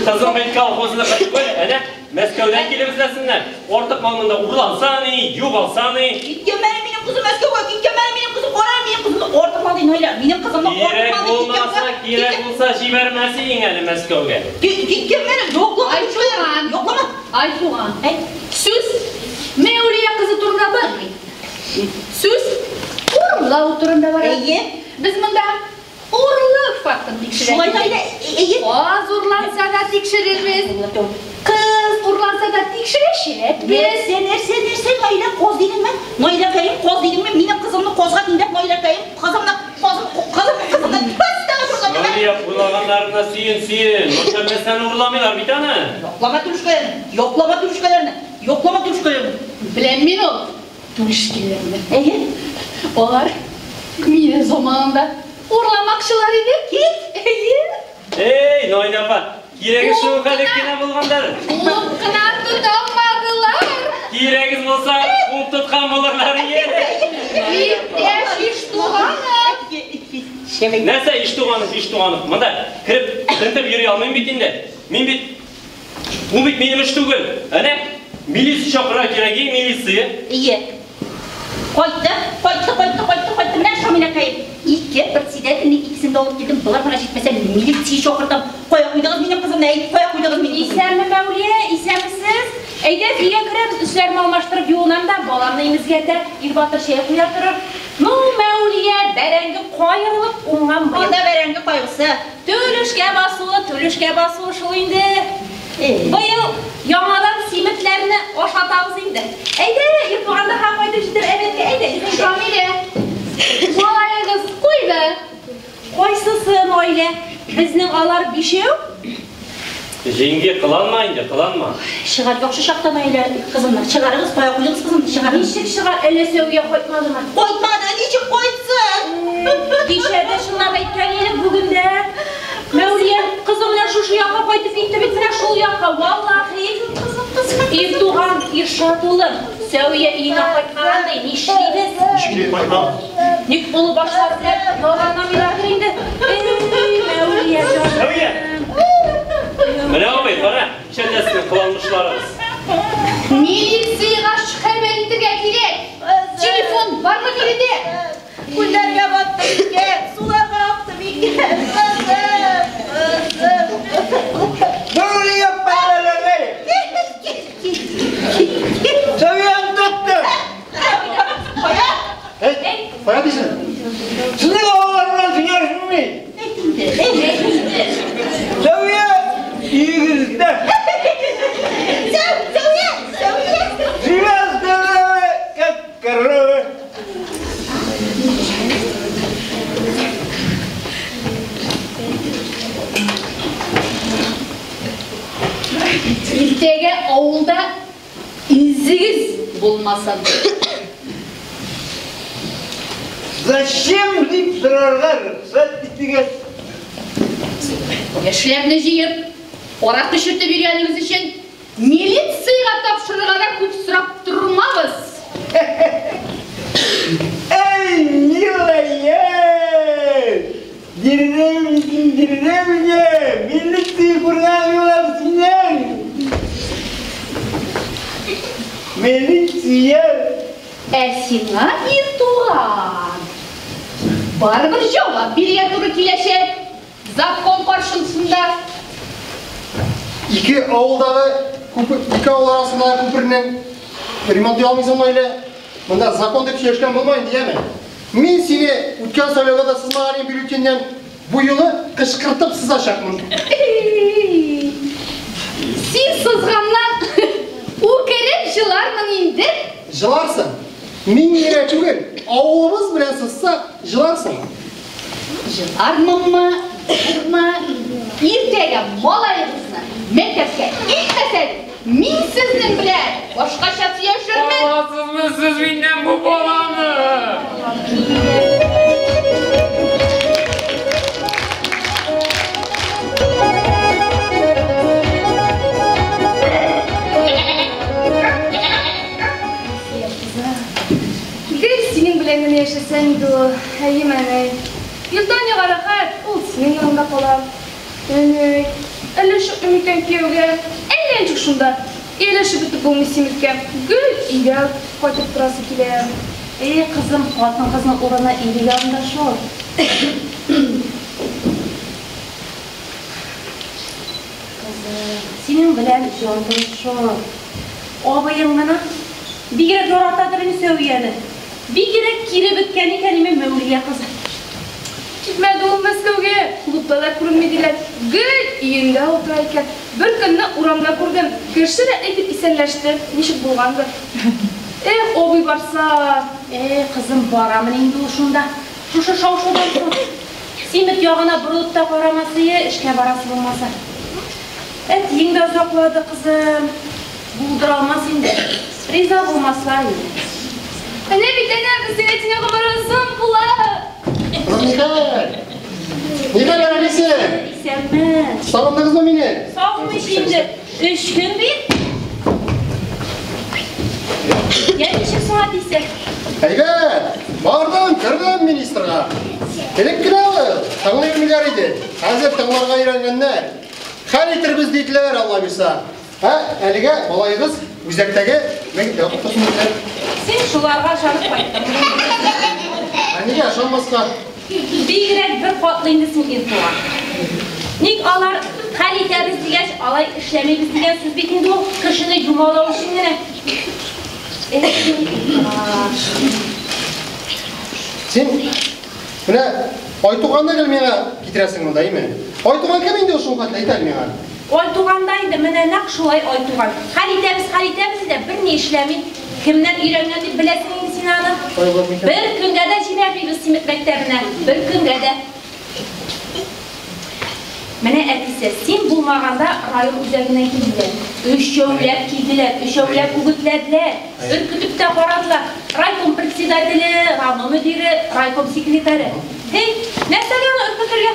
кызың бит колхозныкы түгел, әнә, Мәскәүдән килеп эзләсеннәр. Артык мал монда урланса ни, югалса ни. Киткән әле минем кызым Мәскәүгә, киткән әле минем кызым, кара минем кызымны артык мал ди, Наилә, минем кызымны артык Кирәк мал ди, киткән булмаса, кирәк булса җибәрмәс идең әле Мәскәүгә. Киткән әле, yoklama, Айтуган. yoklama. Айтуган. Сүз Мәүлия кызы турында бармый. Сүз урлау турында бара. Әйе. Без монда урлык фактын тикшерәбез. Шулай Наилә, әйе. Каз урланса да тикшерербез. Кыз урланса да тикшерәчәкбез. Нәрсә, нәрсә, нәрсә, Наилә, каз дидеңме? Наилә кәем, каз дидеңме? Минем кызымны казга тиңләп, Наилә кәем, кызымны, казым, кызым, кызымны, бәс тә шулай. Мәүлия, урлаганнарына сөен, сөен. Начар нәрсәне урламыйлар бит аны. Yoklama түршкәләрне, yoklama түршкәләрне, yoklama түршкәләрне. Беләм мин ул түлешкәләрне. Әйе. Алар мине заманында урламакчылар иде. Кит. Әйе. Эй, Наилә апа, кирәге шул хәлек кенә булгандыр. Куып кына тоталмадылар. Кирәгез булса, куып тоткан булырлар иде. Иптәш Иштуганов. Нәрсә Иштуганов, Иштуганов? Монда кереп, тентеп йөри алмыйм бит инде. Мин бит, бу бит минем эш түгел. Әнә, милиция чакырырга кирәк, ей, милиция. Әйе. Кайтты, кайтты, кайтты, кайтты, кайтты. Менә Шамил әкәем. Ике председательнең икесен дә алып килдем. Болар гына җитмәсә, милиция чакыртам. Кая куйдыгыз минем кызымны? Әйт, кая куйдыгыз минем кызымны? Исәнме, Мәүлия, исәнмесез? Әйдә, өйгә керәбез, өсләрне алмаштырып юынам да, баламны имезгәндә Илбатыр чәй куя торыр. Ну, Мәүлия, бәрәңге каерылып уңган быел. Анда бәрәңге кайгысы. Түлешкә басуы, түлешкә басуы шул инде. Быел яңадан симетләрне ашатабыз инде. Әйдә, Иртуганда һәм кайтып җитер әбәткә, әйдә, әйдә. Шамилә, малаегыз кайда? Кайсысы, Наилә? Безнең алар бишәү. Җиңги, кыланма инде, кыланма. Чыгар, яхшы чакта Наилә кызымны. Чыгарыгыз, кая куйдыгыз кызымны? Чыгарыгыз. Ничек чыгар, әллә Сәүия кайтмадымы? Кайтмады, ничек кайтсын? Кичә дә чынлап әйткән идем, бүген дә. Мәүлия, кызым менә шушы якка кайтып китте бит, менә шул якка, валлахи. Кызым, кызым. Иртуган, Иршат улым, Сәүия өенә кайтмаган ди, нишлибез? Ничек кайтмаган? Ник олы башлар белән ялганламыйлардыр инде. Эй, Мәүлия җаным. Сәүия! Менә абый, кара, шәндәсенең кыланмышларыгыз. Милициягә хәбәр итәргә кирәк. Телефон бармы биредә? Күлләргә баттым икән, суларга актым икән. Кызым, кызым. Мәүлия апа, Сәвияне тоттым. Кая? Иртәгә авылда изегез булмасын. Зачем дип сорарга рөхсәт итегез. Яшьләрне җыеп, аракы эчертеп йөргәнегез өчен милициягә тапшырырга да күп сорап тормабыз. Эй, милая! Деревня, деревня! Милиция күргән юлар синең! Милиция! Ә сиңа Иртуган барыбер җавап бирергә туры киләчәк. Закон каршысында. Ике авылдагы күпер, ике авыл арасындагы күпернең ремонтлый алмыйсың Наилә. Монда закон дип сөйләшкән булма инде, яме. Мин сине үткән сайлауда да сызмаган идем бюллетеньнән. Бу юлы кычкыртып сызачакмын. Син сызганнан үкереп җылармын инде. Җыларсың. Мин генә түгел, авылыбыз белән сызсак, җыларсың. Җылармынмы, юкмы? Иртәгә малаегызны мәктәпкә илтмәсәгез, мин сезнең белән башкача сөйләшермен. Аласызмы сез миннән бу баланы? Гел синең белән генә яшәсәм иде ул, әйеме, әнәй? Елдан-елга рәхәт, ул синең яныңда кала. Әнәй, әллә чыкмыйм микән кияүгә? Әллә ничек шунда, ияләшеп бетеп булмый Симеткә, гел өйгә кайтып торасы килә. Эй, кызым, хатын-кызның урыны ире янында шул. Кызым, синең белән җан тыныч шул. Абыең гына бигрәк яратадыр инде Сәвияне. Бигрәк кире беткән икән име Мәүлия кызы. Китмәде ул Мәскәүгә, клубта да күренми диләр. Гел өендә утыра икән. Бер көнне урамда күрдем. Кеше дә әйтеп исәнләште. Ничек булгандыр. Эх, абый барса. Эй, кызым, барамын инде ул шунда. Шушы шау-шудан соң. Симет ягына борылып та карамасы, эшкә барасы булмаса. Әтиең дә озаклады, кызым. Булдыра алмас инде. Риза булмаслар инде. Әнә бит, әнә, безнең әтинең гомере озын була. Нихәл? Нихәл, әнисе? Исәнме? Сагындыгызмы мине? Сагынмыйча инде. Өч көн бит. Я ничек соң әтисе? Әйбәт! Бардым, кердем министрга. Элек кенә ул, тыңлый белмиләр иде. Хәзер тыңларга өйрәнгәннәр. Хәл итербез диделәр, Алла бирса. Ә әлегә малаегыз үзәктәге мәктәптә укып торсын диделәр. Син шуларга ышанып кайттың. Ә нигә ышанмаска? Бигрәк бер катлы инде син Иртуган. Ник алар хәл итәбез дигәч, алай эшләмибез дигән сүз бит инде ул кешене юмалау өчен генә. Эх, Иртуган. Син менә Айтуганны гел миңа китерәсең монда, әйме? Айтуган кем инде ул шул хәтле, әйт әле миңа. Айтуган да инде менә нәкъ шулай Айтуган. Хәл итәбез, хәл итәбез дә берни эшләми. Кемнән өйрәнгән дип беләсең инде син аны? Бер көнгә дә җибәрмибез Симет мәктәбенә, бер көнгә дә. Менә әтисе, син булмаганда район үзәгеннән килделәр. Өчәүләп килделәр, өчәүләп үгетләделәр, өркетеп тә карадылар. Райком председателе, район мөдире, райком секретаре. Һей, нәрсәгә аны өркетергә?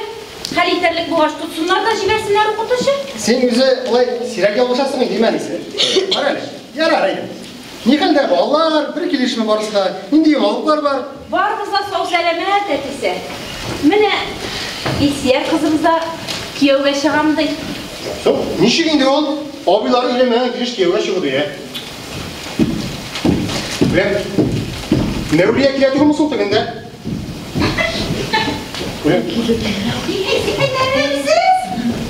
Хәл итәрлек булгач тотсыннар да җибәрсеннәр укытучы. Син үзе улай сирәк ялгышасың инде, әнисе. Бар әле. Ярар әйдә. Ни хәлдә балалар, бер килешме барысы да? Нинди яңалыклар бар? Барыбыз да сау сәламәт, әтисе. Менә Исия кызыбыз да кияүгә чыгам ди. Соң, ничек инде ул? Абыйлары өйләнмәгән килеш кияүгә чыгу ди, ә? Беләм. Мәүлия килә түгелме соң тегендә? Беләм. Исәннәрмесез?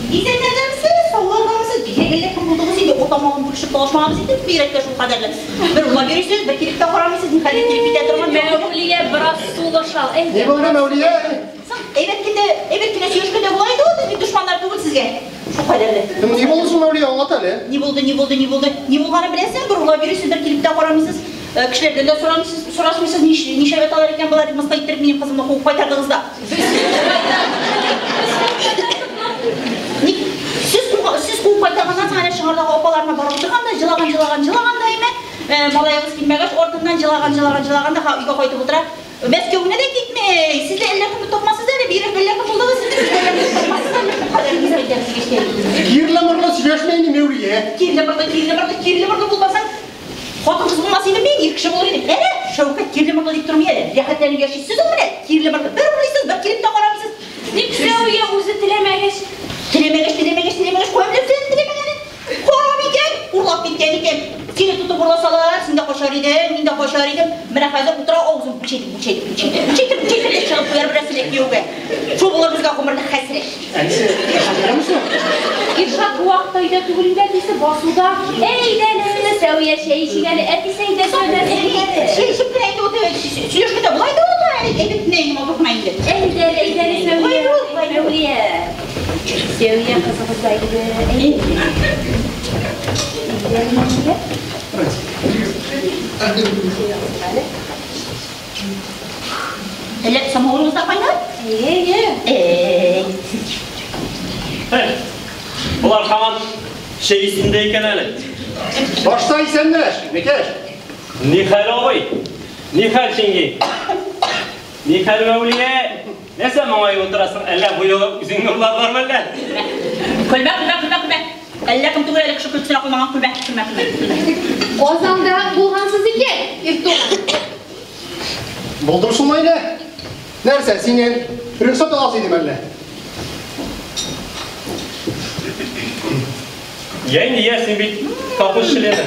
Исәннәрмесез? Саулармысыз? Бигрәк кем булдыгыз инде, отамагын бүлешеп талашмагыз инде, бигрәк тә шул кадәрле. Бер уйлап йөрисез, бер килеп тә карамыйсыз, ни хәлгә килеп китә торган. Мәүлия бераз сулыш ал. Ни булды, Мәүлия? Соң, әйбәт кенә, әйбәт кенә сөйләшкәндә була инде ул, без бит дошманнар түгел сезгә. Шул кадәрле. Ни булды соң, Мәүлия, аңлат әле. Ни булды, ни булды, ни булды? Ни булганын беләсең, бер уйлап йөрисез, бер килеп тә карамыйсыз. Кешеләрдән дә сорамыйсыз, сорашмыйсыз, нишләп яталар икән болар дип мыскыл иттереп минем кызымны куып кайтардыгыз да. Ник сез куып кайтарганнан соң соң әнә Шыңардагы апаларына барып утырган да, җылаган, җылаган, җылаган да име. Малаегыз килмәгәч, артыннан җылаган, җылаган, җылаган да, ха, өйгә кайтып утыра. Мәскәүгә дә китми. Сез дә әллә кемне тапмассыз әле, бигрәк әллә кем булдыгыз сез дә, сез дә әллә кемне тапмассыз әле. Бу кадәр хезмәт итәбез дигәч тә. Кирле-мырлы сөйләшмә инде, Мәүлия. Кирле-мырлы, кирле-мырлы, кирле-мырлы булмасаң, хатын-кыз булмас идем мин, ир кеше булыр идем. Әнә, Шәүкәт кирле-мырлы дип тормый әле. Рәхәтләнеп яшисез ул менә, кирле-мырлы. Бер урлыйсыз, бер килеп тә карамыйсыз. Ник Сәвия үзе теләмәгәч? Теләмәгәч, теләмәгәч, теләмәгәч, кая беләм син теләмәгәнен? Харам икән, урлап киткән икән. Сине тотып урласалар, син дә качар идең, мин дә качар идем. Менә хәзер утыра авызын бүлчәйтеп, бүлчәйтеп, бүлчәйтеп, бүлчәйтеп, бүлчәйтеп дә чыгып куяр берәрсенә кияүгә. Шул булыр безгә гомерлек хәсрәт. Әнисе, ишетәме соң? Иршат бу вакытта өйдә түгел инде, әтисе басуда. Әйдә әле, Сәвия чәй эчик әле, әтисе әйдә сөйләшик. Чәй эчеп кенә инде ул сөйләшкәндә болай да ул әле әйбәт кенә инде матур гына инде. Әйдә әле, әйдә әле, Сәвия. Мәүлия. Сәвия кызыбыз да инде. Әйдә. Әйдә әле, Мәүлия. Әллә самавырыбыз да кайнар? Әйе. Әй. Болар һаман чәй өстендә икән әле. Башта исәнләш, Микәш. Нихәл, абый? Нихәл, Чинги? Нихәл, Мәүлия? Нәрсә моңаеп утырасың? Әллә бу юлы үзеңне урладылармы әллә? Көлмә, көлмә, көлмә, көлмә. Әллә кем түгел әле кеше көлкесенә куймаган, көлмә, көлмә, көлмә, көлмә. Казанда булгансыз икән, Иртуган. Булдым шул, Наилә. Нәрсә, синнән рөхсәт аласы идем әллә? Я инде, я, син бит колхоз члены.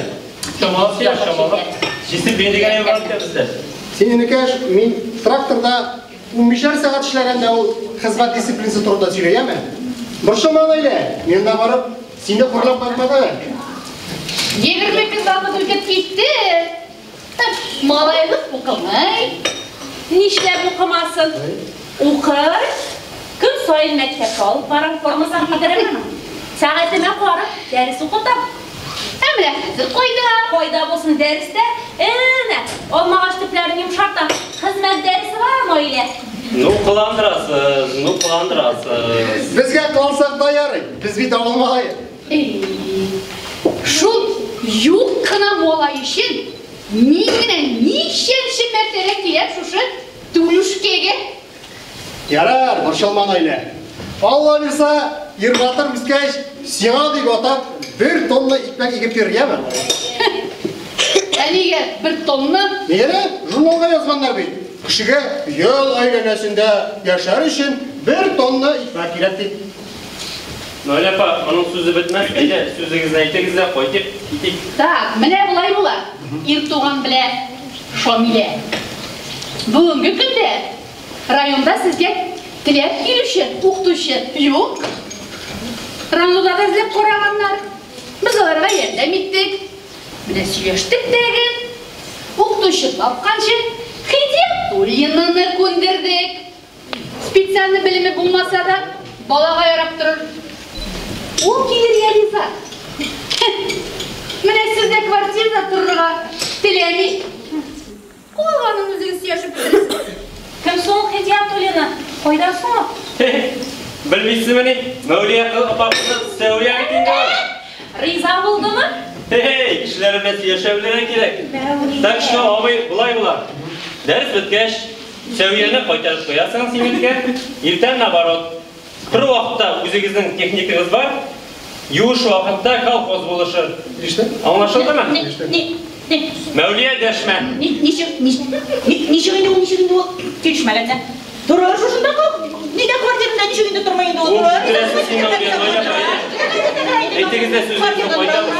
Чамалап сөйләш, чамалап. Дисциплина дигән әйбер бар бит бездә. Син, энекәш, мин тракторда 15 сәгать эшләгәндә ул хезмәт дисциплинасы турында сөйлә, яме? Борчылма, Наилә, мин дә барып, сине хурлап кайтмадым. 20 көн вакыт үтеп китте. Малаегыз укымый. Нишләп укымасын? Укыр. Көн саен мәктәпкә алып барам, формасын кидерәм. Сәгатемә карап, дәрес укытам. Ә менә хәзер кайда? Кайда булсын дәрестә, әнә, алмагач төпләрен йомшарта. Хезмәт дәресе бар, Наилә. Ну, кыландырасыз, ну, кыландырасыз. Безгә кылансак та ярый, без бит авыл малае. Эй, шул юк кына малай өчен мин генә ничәнче мәртәбә киләм шушы Түлүшкәгә. Ярар, борчылма, Наилә. Алла бирса, Ирбатыр үскәч, сиңа дип атап, 1 тонна икмәк игеп бирер, яме? Ә нигә 1 тонна? Нигә дә? Журналга язганнар бит. Кешегә ел әйләнәсендә яшәр өчен 1 тонна икмәк кирәк дип. Наилә апа, моның сүзе бетмәс. Әйдә, сүзегезне әйтегез дә, кайтыйк, китик. Так, менә болай була. Иртуган белән Шамилә. Бүгенге көндә районда сезгә теләп килүче укытучы юк. Районда да эзләп караганнар. Без аларга ярдәм иттек. Менә сөйләштек тәге. Укытучы тапканчы Хидиятуллинаны күндердек. Специальный белеме булмаса да, балага ярап торыр. Ул килергә риза. Менә сез дә квартирада торырга теләми. Калганын үзегез сөйләшеп бетерерсез. Кем соң Хидиятуллина? Кайда соң? Белмисезмени? Мәүлия апа кызы Сәүрия бит инде ул. Риза булдымы? Эй, кешеләр белән сөйләшә белергә кирәк. Мәүлия. Так что, абый, болай була. Дәрес беткәч, Сәүияне кайтарып куясың Симеткә, иртән наоборот. Бер вакытта үзегезнең техникагыз бар, юыш вакытта колхоз булышыр. Килеште? Аңлашылдымы? Не, не, Мәүлия дәшмә. ничек, ничек инде ул, ничек инде ул? Килешмәгәндә. Торыр шушында кал. Нигә квартирында ничек инде тормый инде ул? Ул Торыр. китерәсең син, Мәүлия, Наилә апа. Әйтегез дә сүзегезне кайтабыз.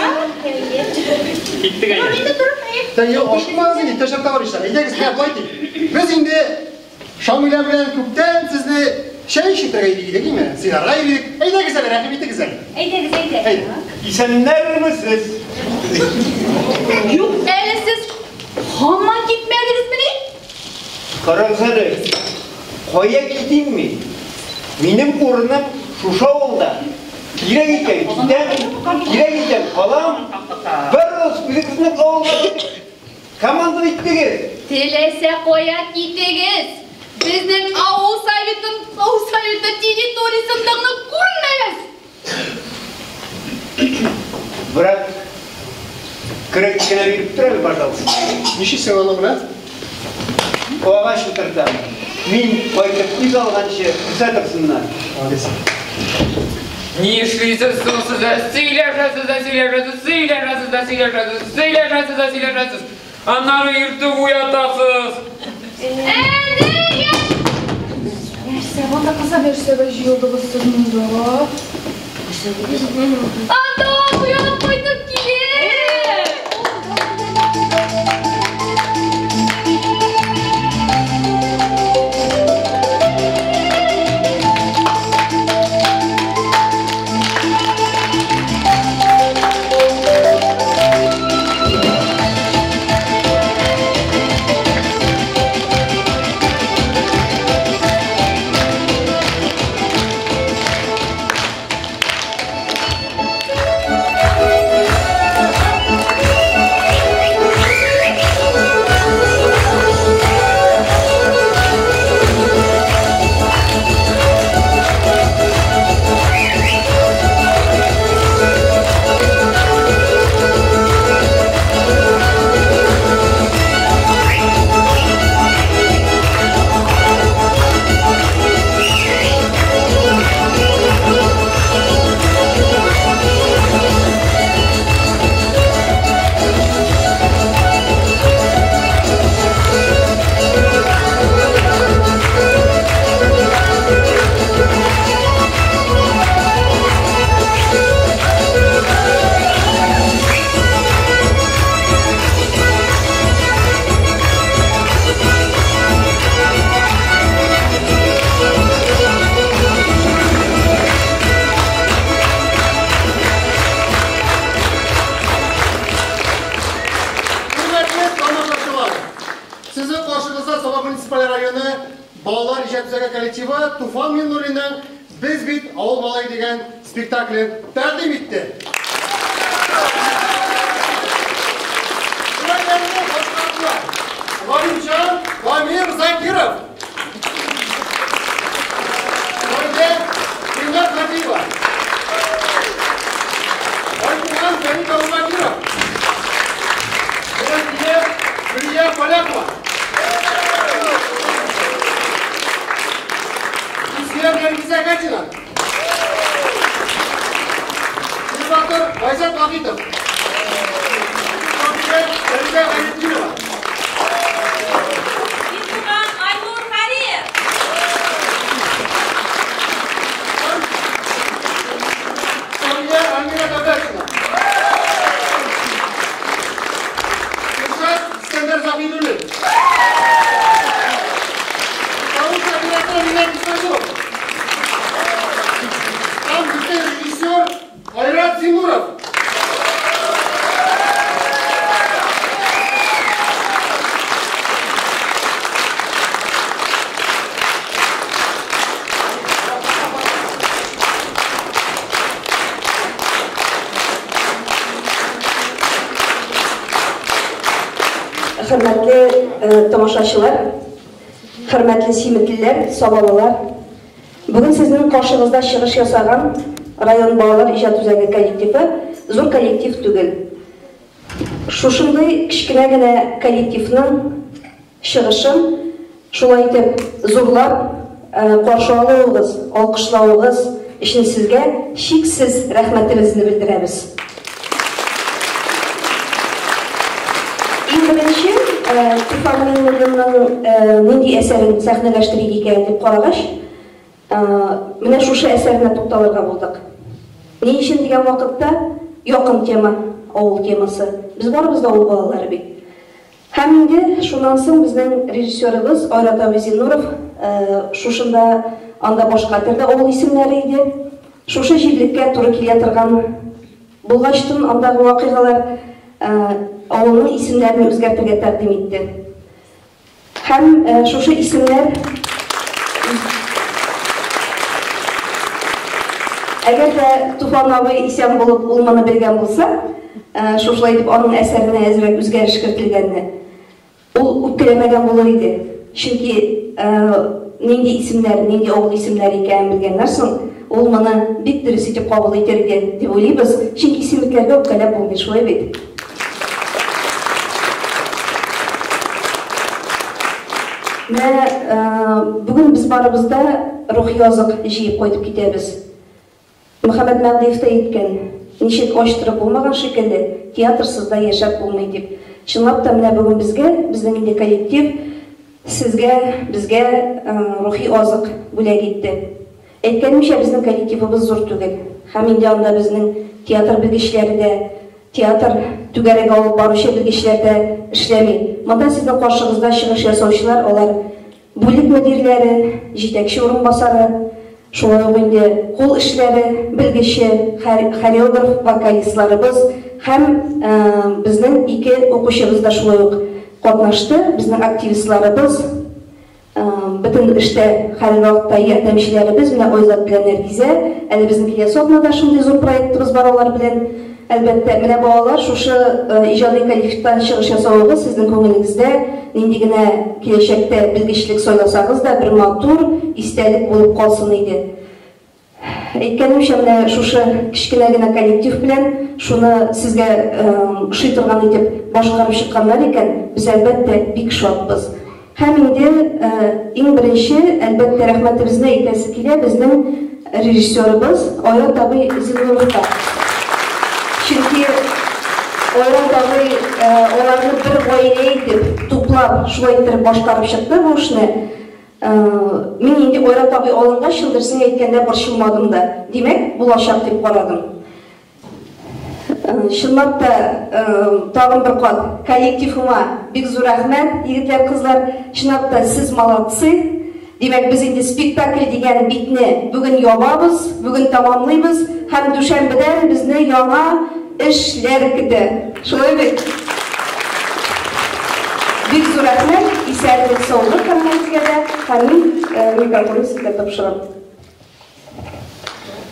Киттек Торыр әйдә. инде, торыр. Та юк, ашыкмагыз инде, иптәшләр товарищлар. Әйдәгез, менә болай итик. Без инде Шамилә белән күптән сезне чәй эчертергә йөри идек, име? Сыйларга йөрдек. Әйдәгез әле, рәхим итегез әле. Әйдәгез, әйдә. Әйдә. Исәннәрмесез? Юк, әле сез һаман китмәдегезмени? Карагыз әле, кая китим мин? Минем урыным шушы авылда. Кирәк икән китәм, кирәк икән калам. Барыгыз үзегезнең авылга китеп команда иттегез. Теләсә кая китегез. Безнең авыл советын, авыл советы территориясендә генә күренмәгез. Брат, көрәк кенә биреп тор әле, пожалуйста. Нишлисең аның белән? Агач утыртам. Мин кайтып күз алганчы үсә торсыннар. Молодец. Ни эшлисез соң сез? Ә? Сөйләшәсез дә сөйләшәсез, сөйләшәсез дә сөйләшәсез, сөйләшәсез дә сөйләшәсез. Аннары иртүк уятасыз. Әни! Нәрсә монда, кызым? Нәрсәгә җыелдыгыз сез монда? Антон, уянып кайтып килә! Хөрмәтле тамашачылар, сезнең каршыгызда Саба муниципаль районы балалар иҗат үзәге коллективы Туфан Миңнуллинның Без бит авыл малае дигән спектаклен тәкъдим итте. Рольләрне башкардылар. Галимҗан Дамир Закиров. Рольдә Ринат Һадиева. Айтуган Фәрит Абубакиров. Рәзия Гөлия Полякова. Илсөяр Нәргизә Гатина. Илбатыр Айзат Вахитов. Сафия Фәридә Гайнетдинова. Итуган Айнур Кариев. Сания Альмира Давлетшина. Илшат Искәндәр Заһидуллин. Тавыш операторы Ринат Исмәгыйлов. Һәм безнең режиссер Айрат Зиннуров. Хөрмәтле тамашачылар, хөрмәтле симетлеләр, сабалылар. Бүген сезнең каршыгызда чыгыш ясаган район балалар иҗат үзәге коллективы зур коллектив түгел. Шушындый кечкенә генә коллективның чыгышын шулай итеп зурлап каршы алуыгыз, алкышлавыгыз өчен сезгә чиксез рәхмәтебезне белдерәбез. Иң беренче Туфан Миңнуллинның нинди әсәрен сәхнәләштерик икән дип карагач, менә шушы әсәренә тукталырга булдык. Ни өчен дигән вакытта якын тема, авыл темасы. Без барыбыз да авыл балалары бит. Һәм инде шуннан соң безнең режиссерыбыз Айрат абый Зиннуров шушында анда башка төрдә авыл исемнәре иде. Шушы җирлеккә туры килә торган булгачтын андагы вакыйгалар авылның исемнәрен үзгәртергә тәкъдим итте. Һәм шушы исемнәр Әгәр дә Туфан абый исән булып, ул моны белгән булса, шушылай итеп аның әсәренә әзрәк үзгәреш кертелгәнне, ул үпкәләмәгән булыр иде. Чөнки нинди исемнәр, нинди авыл исемнәре икәнен белгәннәр соң, ул моны бик дөрес итеп кабул итәр иде дип уйлыйбыз, чөнки симетләргә үпкәләп булмый, шулай бит? Менә бүген без барыбыз да рухи азык җыеп кайтып китәбез. Мөхәммәт Мәһдиев тә әйткән, ничек ач торып булмаган шикелле, театрсыз да яшәп булмый дип. Чынлап та менә бүген безгә, безнең инде коллектив сезгә, безгә рухи азык бүләк итте. Әйткәнемчә, безнең коллективыбыз зур түгел. Һәм инде анда безнең театр белгечләре дә, театр түгәрәге алып баручы белгечләр дә эшләми. Монда сезнең каршыгызда чыгыш ясаучылар, алар бүлек мөдирләре, җитәкче урынбасары, шулай ук инде кул эшләре белгече, хореограф, вокалистларыбыз һәм безнең ике укучыбыз да шулай ук катнашты, безнең активистларыбыз. Бөтен эштә хәзерге вакытта ярдәмчеләребез, менә Айзат белән Нәргизә. Әле безнең киләсе атнада шундый зур проектыбыз бар алар белән. Әлбәттә, менә балалар, шушы иҗади коллективтан чыгыш ясавыгыз сезнең күңелегездә нинди генә киләчәктә белгечлек сайласагыз да, бер матур истәлек булып калсын иде. Әйткәнемчә, менә шушы кечкенә генә коллектив белән шуны сезгә ошый торган итеп башкарып чыкканнар икән, без, әлбәттә, бик шатбыз. Һәм инде иң беренче, әлбәттә, рәхмәтебезне әйтәсе килә безнең режиссерыбыз Айрат абый Зиннуровка. Чөнки Айрат абый аларны бер гаилә итеп туплап, шулай иттереп башкарып чыкты бу эшне. Мин инде Айрат абый алынгач, чын дөресен әйткәндә, борчылмадым да. Димәк, булачак дип карадым. Чынлап та, тагын бер кат коллективыма бик зур рәхмәт, егетләр, кызлар. Чынлап та, сез молодцы. Димәк, без инде спектакль дигән битне бүген ябабыз, бүген тәмамлыйбыз һәм дүшәмбедән безне яңа эшләр көтә. Шулай бит? Бик зур рәхмәт, исәнлек, саулык һәммәгезгә дә. Һәм мин микрофонны сезгә тапшырам.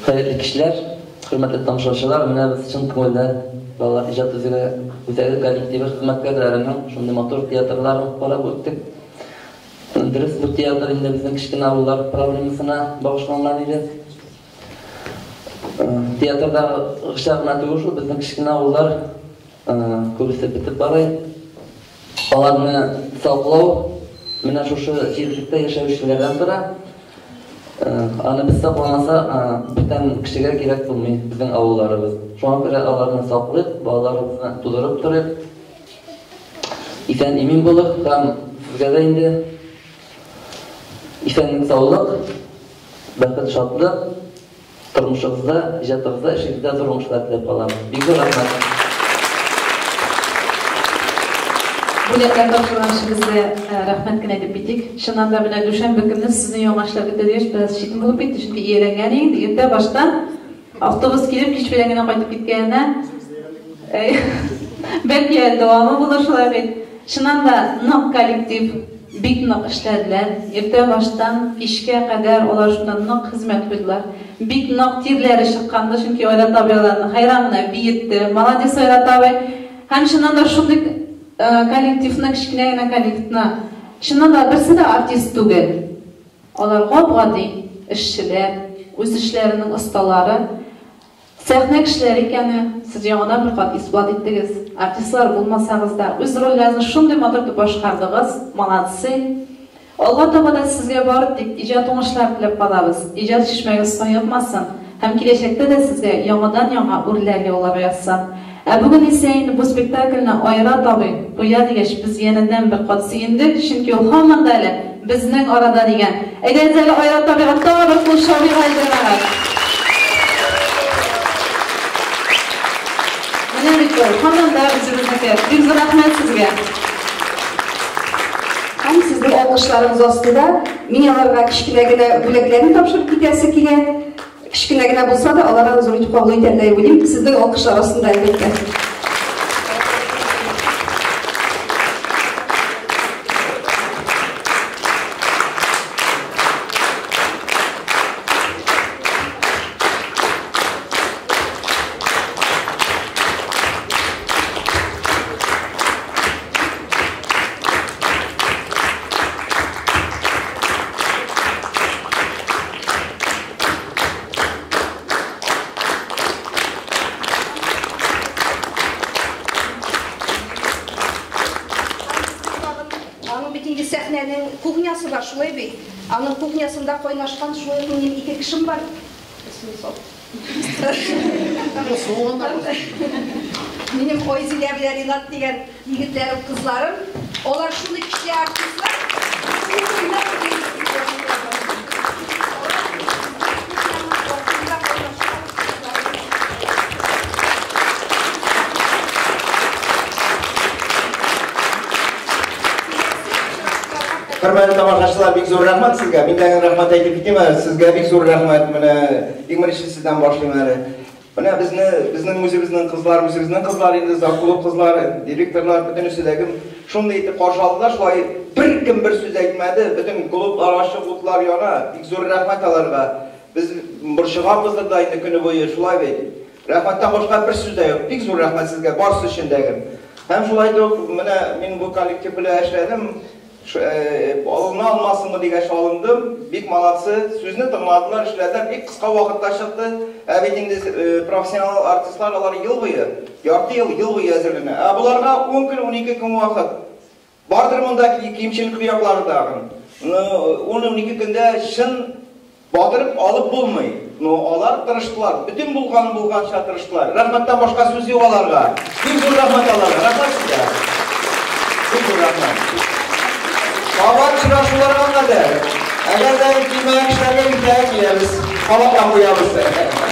Хәерле кичләр, хөрмәтле тамашачылар! Менә без чын күңелдән Балалар иҗат үзәге үзәге коллективы хезмәткәрләренең шундый матур театрларын карап үттек. Дөрес, бу театр инде безнең кечкенә авыллар проблемасына багышланган иде. Театрдагыча гына түгел шул, безнең кечкенә авыллар күбесе бетеп бара. Аларны саклау менә шушы җирлектә яшәүчеләрдән тора. Аны без сакламаса, бүтән кешегә кирәк булмый безнең авылларыбыз. Шуңа күрә аларны саклыйк, балаларыбызны тудырып торыйк. Исән-имин булыйк һәм сезгә дә инде исәнлек-саулык. Бәхет, шатлык, тормышыгызда, иҗатыгызда, эшегездә зур уңышлар теләп калам. Бик зур рәхмәт. Бүләкләр тапшырган өчен безгә рәхмәт кенә әйтеп китик. Чыннан да менә дүшәмбе көнне сезне яңа эшләр көтә дигәч, бераз читен булып китте, чөнки ияләнгән инде иртә баштан автобус килеп, кич белән генә кайтып киткәненә. Бәлки әле дәвамы булыр шулай бит. Чыннан да нык коллектив. Бик нык эшләделәр. Иртә баштан кичкә кадәр алар шунда нык хезмәт куйдылар. Бик нык тирләре чыккандыр, чөнки Айрат абый аларны хәйран гына биетте. Молодец, Айрат абый! Һәм чыннан да шундый коллективны, кечкенә генә коллектны, чыннан да берсе дә артист түгел. Алар гап-гади эшчеләр, үз эшләренең осталары. Сәхнә кешеләре икәне сез яңадан бер кат исбат иттегез. Артистлар булмасагыз да, үз рольләрегезне шундый матур итеп башкардыгыз, молодцы! Алга таба да сезгә бары тик иҗат уңышлары теләп калабыз. Иҗат чишмәгез саекмасын һәм киләчәктә дә сезгә яңадан-яңа үрләр яуларга язсын. Ә бүген исә инде бу спектакльне Айрат абый куя дигәч, без янәдән бер кат сөендек, чөнки ул һаман да әле безнең арада дигән. Әйдәгез әле Айрат абыйга тагы бер кул чабыйк әле, җәмәгать. Менә бит ул, һаман да үзебезнеке. Бик зур рәхмәт сезгә. Һәм сезнең алкышларыгыз астында мин аларга кечкенә генә бүләкләрне тапшырып китәсе килә. Кечкенә генә булса да, алар аны зур итеп кабул итәрләр дип уйлыйм. Сезнең алкышлар астында, әлбәттә. кухнясы бар, шулай бит. Аның кухнясында кайнашкан шулай ук минем ике кешем бар. Минем Айзилә белән Ринат дигән егетләрем, кызларым. Алар шундый көчле артистлар. Хөрмәтле тамашачылар, бик зур рәхмәт сезгә. Мин дә рәхмәт әйтеп китим әле. Сезгә бик зур рәхмәт. Менә иң беренче сездән башлыйм әле. Менә безне, безнең үзебезнең кызлар, үзебезнең кызлар инде, завклуб кызлар, директорлар, бөтенесе дә кем шундый итеп каршы алдылар, шулай беркем бер сүз әйтмәде. Бөтен клублар ачык, утлар яна. Бик зур рәхмәт аларга. Без борчыганбыздыр да инде көне буе, шулай бит. Рәхмәттән башка бер сүз дә юк. Бик зур рәхмәт сезгә барысы өчен дә. Һәм шулай ук менә мин бу коллектив белән эшләдем. Алына алмасынмы дигәч алындым. Бик молодцы. Сүзне тыңладылар, эшләделәр. Бик кыска вакытта чыкты. Ә бит инде профессионал артистлар алар ел буе, ярты ел, ел буе әзерләнә. Ә боларга 10 көн, 12 көн вакыт. Бардыр монда кимчелек яклары тагын. 10-12 көндә чын батырып алып булмый. Но алар тырыштылар. Бөтен булган булганча тырыштылар. Рәхмәттән башка сүз юк аларга. Бик зур рәхмәт аларга. Рәхмәт сезгә. Бик зур рәхмәт. Кабат очрашуларга кадәр. Әгәр дә килмәгән кешеләргә иртәгә киләбез. Кабатлап куябыз.